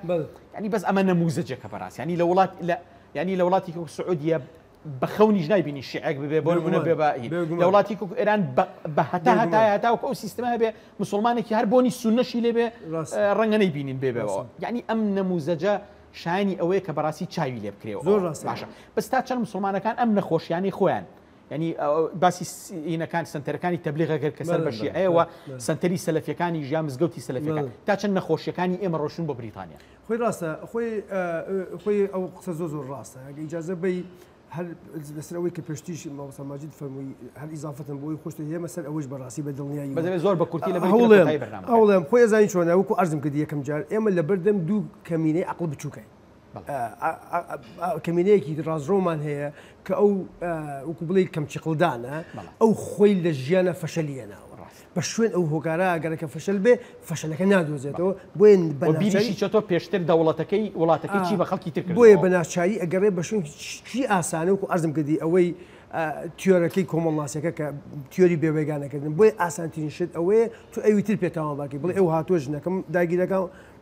ینی بەس ئەمە نەموزەجێکە بەڕاست ینی لە وڵات لە ینی لە وڵاتی وەک سعودیە بە خەونیش نایبینی شیعێک ببێ بۆ نمونە بێ بە لە وڵاتی وەک ئێران بە هەتا هەتا هەتاوەکو ئەو سیستمە هەبێ مسلمانێکی هەر بۆنی سوننەشی لێ بێ ڕەنگە نەیبینین بێ بێەوە یعنی ئەم نەموزەجە شایانی ئەوەیە کە بەڕاستی چاوی لێ بکرێەوە زۆر ڕاستە باشە بەس تا چەند مسلمانەکان ئەم نەخۆشیانەی خۆیان یعنی باسی ئینەکان سنتەرەکانی تەبلیغە کرد کە سەر بە شیعەیەوە سنتەری سەلەفیەکانی ژیا مزگەوتی سەلەفیەکان تا چەند نەخۆشیەکانی ئێمە ڕۆشن بۆ بریتانیا. خۆی ڕاستە خۆی خۆی ئەو قسە زۆر زۆر ڕاستە ئەگە ئیجازە بەی هەر لەسەر ئەوەی کە پێشتیش مامۆستا ماجید فەرمووی هەر ئیزافەتەن بۆی خۆشتە هێمە سەر ئەوەش بەڕاستی بە دڵنیایی بەزەبێ زۆر بە کورتی لە هەوڵێم هەوڵێم خۆی ئەزانی چۆنە وەکو عەرزم کردی یەکەم جار ئێمە لەبەردەم دوو کەمینەی عەقڵ بچووکین کەمینەیەکی ڕاستڕەومان هەیە کە ئەو وەکو بڵێی کەمچقڵدانە ئەو خۆی لە ژیانە فەشەلی هێناوە بە شوێن ئەو هۆکارە گەرەکە فەشەل بێ فەشەلەکە نادۆزێتەوە بۆیە بەناچاری چۆتۆ پێشتر دەوڵەتەکەی وڵاتەکەی چی بە خەڵکی تر بۆیە بە ناچاری ئەگەڕێ بە شوێن چی ئاسانە وەکو عەرزم کردی ئەوەی تیۆرەکەی کۆمەڵناسیەکە کە تیۆری بێبێگانەکردن بۆیە ئاسانترین شت ئەوەیە تو ئەوی تر پێ تاوانبارکەی بڵێ ئەو هاتووە ژنەکەم داگیرەکە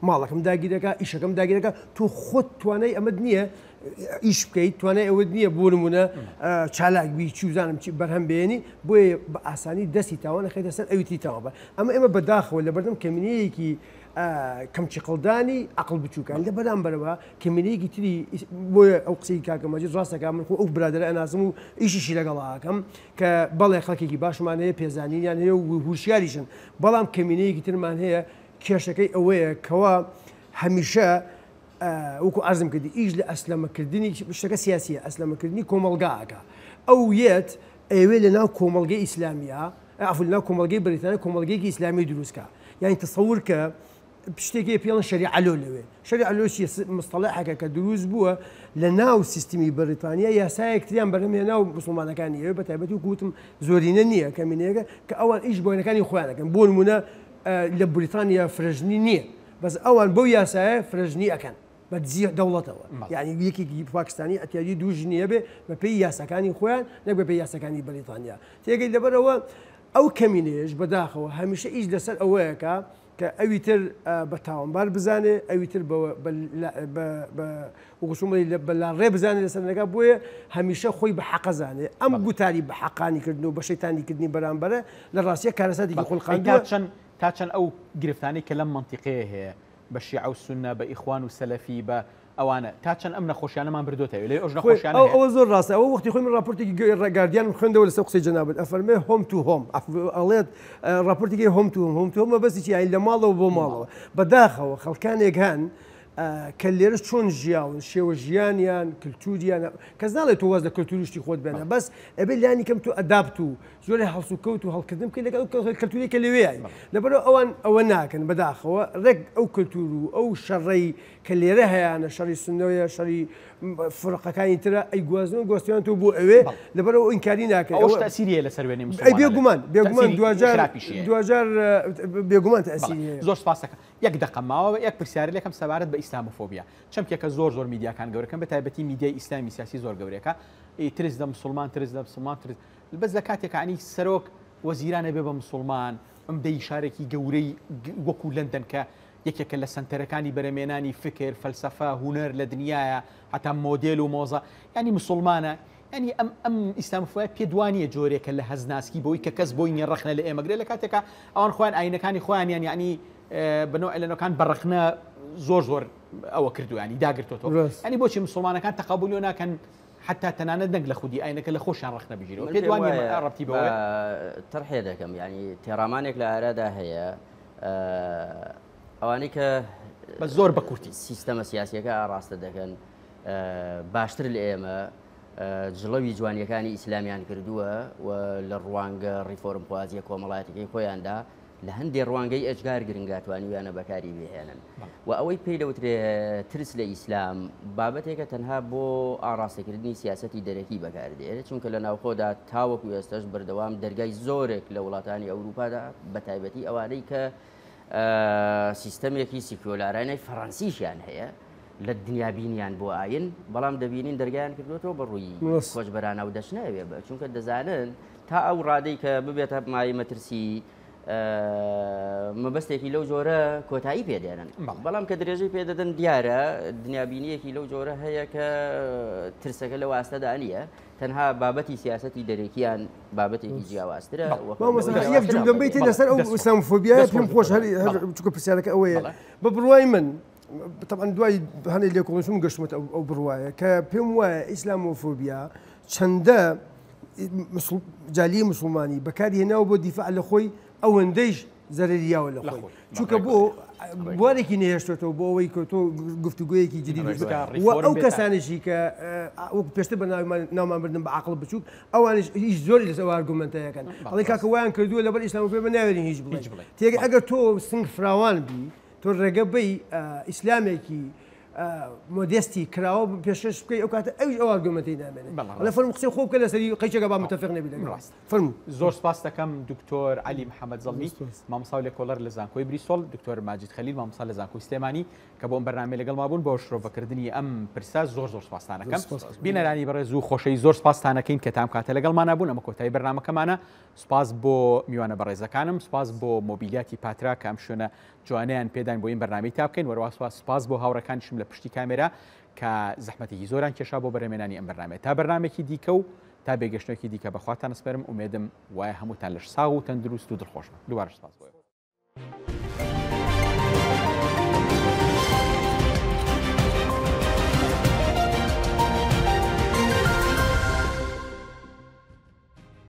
ماڵەکەم داگیرەکە ئیشەکەم داگیرەکە تۆ خۆت توانای ئەمەت نییە ئیش بکەیت توانای ئەوەت نییە بۆ نمونە چالاک بی چوزانم چی بەرهەم بێنی بۆیە بە ئاسانی دەستی تاوانە خەیتە سەر ئەوی تری تاوان بە ئەمە ئێمە بەداخەوە لەبەردەم کەمینەیەکی کەمچیقڵدانی عقل بچووکان لە بەرامبەرەوە کەمینەیەکی تری بۆیە ئەو قسەی کاکە مەجید ڕاستەکە من خۆ ئەو برادەرە ئەناسم و ئیشیشی لەگەڵاکەم کە بەڵێ خەڵکێکی باشمان هەیە پێزانینیان هەیە و هوشیاریشن بەڵام کەمینەیەکی ترمان هەیە کێشەکەی ئەوەیە کەوا هەمیشە وەکو عەرزم کردی ئیش لە ئەسلەمەکردنی شتەکە سیاسیە ئەسلەمەکردنی کۆمەڵگا ئەکا ئەو یەت ئەیەوێ لە ناو کۆمەڵگەی ئیسلامیە عەفو لە ناو کۆمەڵگەی بەریتانیا کۆمەڵگەیەکی ئیسلامی دروست کا یانی تەسەور کە شتێک هەیە پێڵن شەریعە لۆ لەوێ شەریعە لۆ چیە مستەڵەحێکە کە دروست بووە لە ناو سیستمی بەریتانیا یاسایەک تریان بەرهەم هێنا و مسلمانەکانی ئەوێ بە تایبەتی وەکو وتم زۆرینە نییە کەمینەیەکە کە ئەوان ئیش بۆینەکانی خۆیان ئەکەن بۆ نمونە لە بریتانیا فرەژنی نییە بەس ئەوان بەو یاسایە فرەژنی ئەکەن بە دزی دەوڵەتەوە یعنی یەکێکی پاکستانی ئەتیادی دوو ژنی هەبێ بەپێی یاساکانی خۆیان نەک بەپێی یاساکانی بەریتانیا تێگەی لەبەرەوە ئەو کەمینەیەش بەداخەوە هەمیشە ئیش لەسەر ئەوەیەکە کە ئەوی تر بە تاوانبار بزانێ ئەوی تر بە لاڕێ بزانێ لەسەر نەکا بۆیە هەمیشە خۆی بە حەقە زانێ ئەم گوتاری بە حەقانی کردن و بە شەیتانی کردنی بەرامبەرە لە ڕاستیە کارەساتێکی خوڵقاندووە. تا چەند ئەو گرفتانەی کە لەم مەنتیقەیە هەیە بە شیعە و سوننە بە ئیخوان و سەلەفی بە ئەوانە تا چەند ئەم نەخۆشیانەمان بردۆتە ئەوێ لەوێ ئەوش نەخۆشیانە هەیە. ئەوە زۆر ڕاستە ئەوە وەختی خۆی من ڕاپۆرتێکی گاردیانم خوێندەوە لەسەر قسەی جەنابت ئەفەرمێ home to home ئەڵێت ڕاپۆرتێکی home to home home to home مەبەستی چیە یانی لە ماڵەوە بۆ ماڵەوە بەداخەوە خەڵکانێک هەن کە لێرە چۆن ژیاون شێوە ژیانیان کلتوریان کەس ناڵێت تۆ واز لە کلتوری شتی خۆت بێنە بەس ئەبێ لانی کەم تۆ adapt و جۆرێ هەڵسوکەوت و هەڵکردن بکەیت لەگەڵ ئەو کلتوری کە لەوێیان لەبەرئەوە ئەوان ئەوە ناکەن بەداخەوە ڕێک ئەو کلتور و ئەو شەڕەی کە لێرە هەیانە شەڕی سوننەیە شەڕی فرقەکانی ترە ئەیگوازن و گواستویانتەوە بۆ ئەوێ لەبەرئەوە ئەو ئینکاری ناکەن ئەوەش تەئسیری هەیە لەسەر وێنەی ئەی موسڵمانان بێگومان بێگومان تەئسیری دواجار خراپیشی هەیە دواجار بێگومان تەئسیری بەڵێ هەیە. زۆر سپاس دەکەم یەک دەقە ماوە یەک پرسیارە لێکەم سەبارەت بە ئیسلامۆفۆبیا چەمکێکە زۆر زۆر میدیاکان گەورەکەن بە تایبەتی میدیای ئیسلامی سیاسی زۆر گەورەکە ئی ترس لە مسوڵمان ترس لە مسوڵمان ترس بەس لە کاتێکا عنی سەرۆک وەزیران ئەبێ بە مسوڵمان عومدەی شارێکی گەورەی وەکو لەندەن کە یەکێکە لە سەنتەرەکانی بەرەمێنانی فکر، فەلسەفە، هونەر لە دنیایە، هەتا مۆدێل و مۆزە، یانی مسوڵمانە، یانی ئەم ئەم ئیسلامۆفۆبیا پێت وانیە جۆرێکە لە هەستناسکی بەوەی کە کەس بۆی نیە ڕەخنە لە ئێمە گرێ لە کاتێکا ئەوان خۆیان ئاینەکانی خۆیانیان یانی بە نەوعێ لە نەوەکان بە ڕەخنە زۆر زۆر ئەوە کردووە یانی داگرتۆتەوە یانی بۆچی مسوڵمانەکان تەقەبولی ناکەن حتا تەنانەت نەک لە خودی ئاینەکە لە خۆشیان ڕەخنە بگیرەوە پێت وانیە ڕەبتی بەوە تەرحێ دەکەم یانی تێڕامانێک لە ئارادا هەیە ئەوانەی کە بە زۆر بە کورتی سیستەمە سیاسیەکە ئاڕاستە دەکەن باشتر لە ئێمە جڵەوی جوانیەکانی ئیسلامیان کردووە و لە ڕوانگە ڕیفۆرمخوازیە کۆمەڵایەتەکەی خۆیاندا لە هەندێ ڕوانگەی ئێجگار گرنگا توانیویانە بەکاری بهێنن و ئەوەی پێی دەوترێ ترس لە ئیسلام بابەتێکە تەنها بۆ ئاڕاستەکردنی سیاسەتی دەرەکی بەکاردێ چونکە لە ناوخۆدا تاوەکو ئێستەش بەردەوام دەرگای زۆرێک لە وڵاتانی ئەوروپادا بەتایبەتی ئەوانەی کە سیستەمێکی سیکیۆلارانەی فەڕەنسیشیان هەیە لە دنیابینیان بۆ ئاین، بەڵام دەبینین دەرگایان کردوێتەوە بە ڕووی کۆچبەرانە و دەچنەوێ بە چونکە دەزانن تا ئەو ڕادەی کە ببێتە مای مەترسی مەبەستێکی لەو جۆرە کۆتایی پێدێنن بەڵام کە درێژەی پێدەدەن دیارە دنیابینیەکی لەو جۆرە هەیە کە ترسەکە لەو ئاستەدا نییە تەنها بابەتی سیاسەتی دەرەکیان بابەتێکی جیاوازترە. مامۆستا یەک جوملەم بیتێ لەسەر ئەو ئیسلامۆفۆبیایە پێم خۆش هەر چونکە پرسیارەکە ئەوەیە بە بڕوای من طبعا دوای هەندێک لێکۆڵینەوەم گەشتمەتە ئەو بڕوایە کە پێم وایە ئیسلامۆفۆبیا چەندە جالیی مسلمانی بەکاری هێناوە بۆ دیفاع لە خۆی ئەوەندەیش زەرەری یاوە لە خۆی چونکە بۆ بوارێکی نەهێشتێتەوە بۆ ئەوەی کە تۆ گفتوگویەکی جدی و ئەو کەسانێکی کە وەکو پێشتر بە ناومان بردن بە عقل بچووک ئەوانش هیچ زۆری لەسەر ئارگومنتەکەن ئەڵێ کاکە وایان کردووە لەبەر ئیسلام پێ بە ناوێرین هیچ بڵێ تێگە ئەگەر تۆ سنگ فراوان بی تۆ ڕێگە بی ئیسلامێکی مۆدێستی کراوە پێشکەش بکەی ئەو کاتە ئەویش ئەو ئارگومنتەی نامێنێت ئەڵێ فەرموو قسەی خۆ بکە لەسەری قەیچەکە با متفق نەبی لەگەڵ ڕاست فەرموو. زۆر سپاست دەکەم دکتۆر عەلی محەمەد زەڵمی مامۆستا و لێکۆڵەر لە زانکۆی بریسۆڵ، دکتۆر ماجید خەلیل مامۆستا لە زانکۆی سلێمانی کە بۆ ئەم بەرنامەیە لەگەڵما بوون بۆ شرۆڤەکردنی ئەم پرسە زۆر زۆر سپاستان ئەکەم. بینەرانی بەڕێز و خۆشەویست زۆر سپاستان ئەکەین کە تا ئەم کاتە لەگەڵمانا بوون ئەمە کۆتایی بەرنامەکەمانە سپاس بۆ میوانە بەڕێزەکانم سپاس بۆ مۆبیلیاتی پاترا کە ئەم شوێنە جوانەیان پێداین بۆ ئیم بەرنامەی تا بکەین وەروا سپاس سپاس بۆ هاوڕێکانیشم لە پشتی کامێرا کە زەحمەتێکی زۆران کێشا بۆ بەرهەمێنانی ئەم بەرنامەیە تا بەرنامێکی دیکە و تا بێگەشتنێکی دیکە بەخواتان ئەسپێرم ئومێدم وایە هەمووتان لەش ساغ و تەندروست و دڵخۆش بن دووبارە سپاس بۆ ئێوە.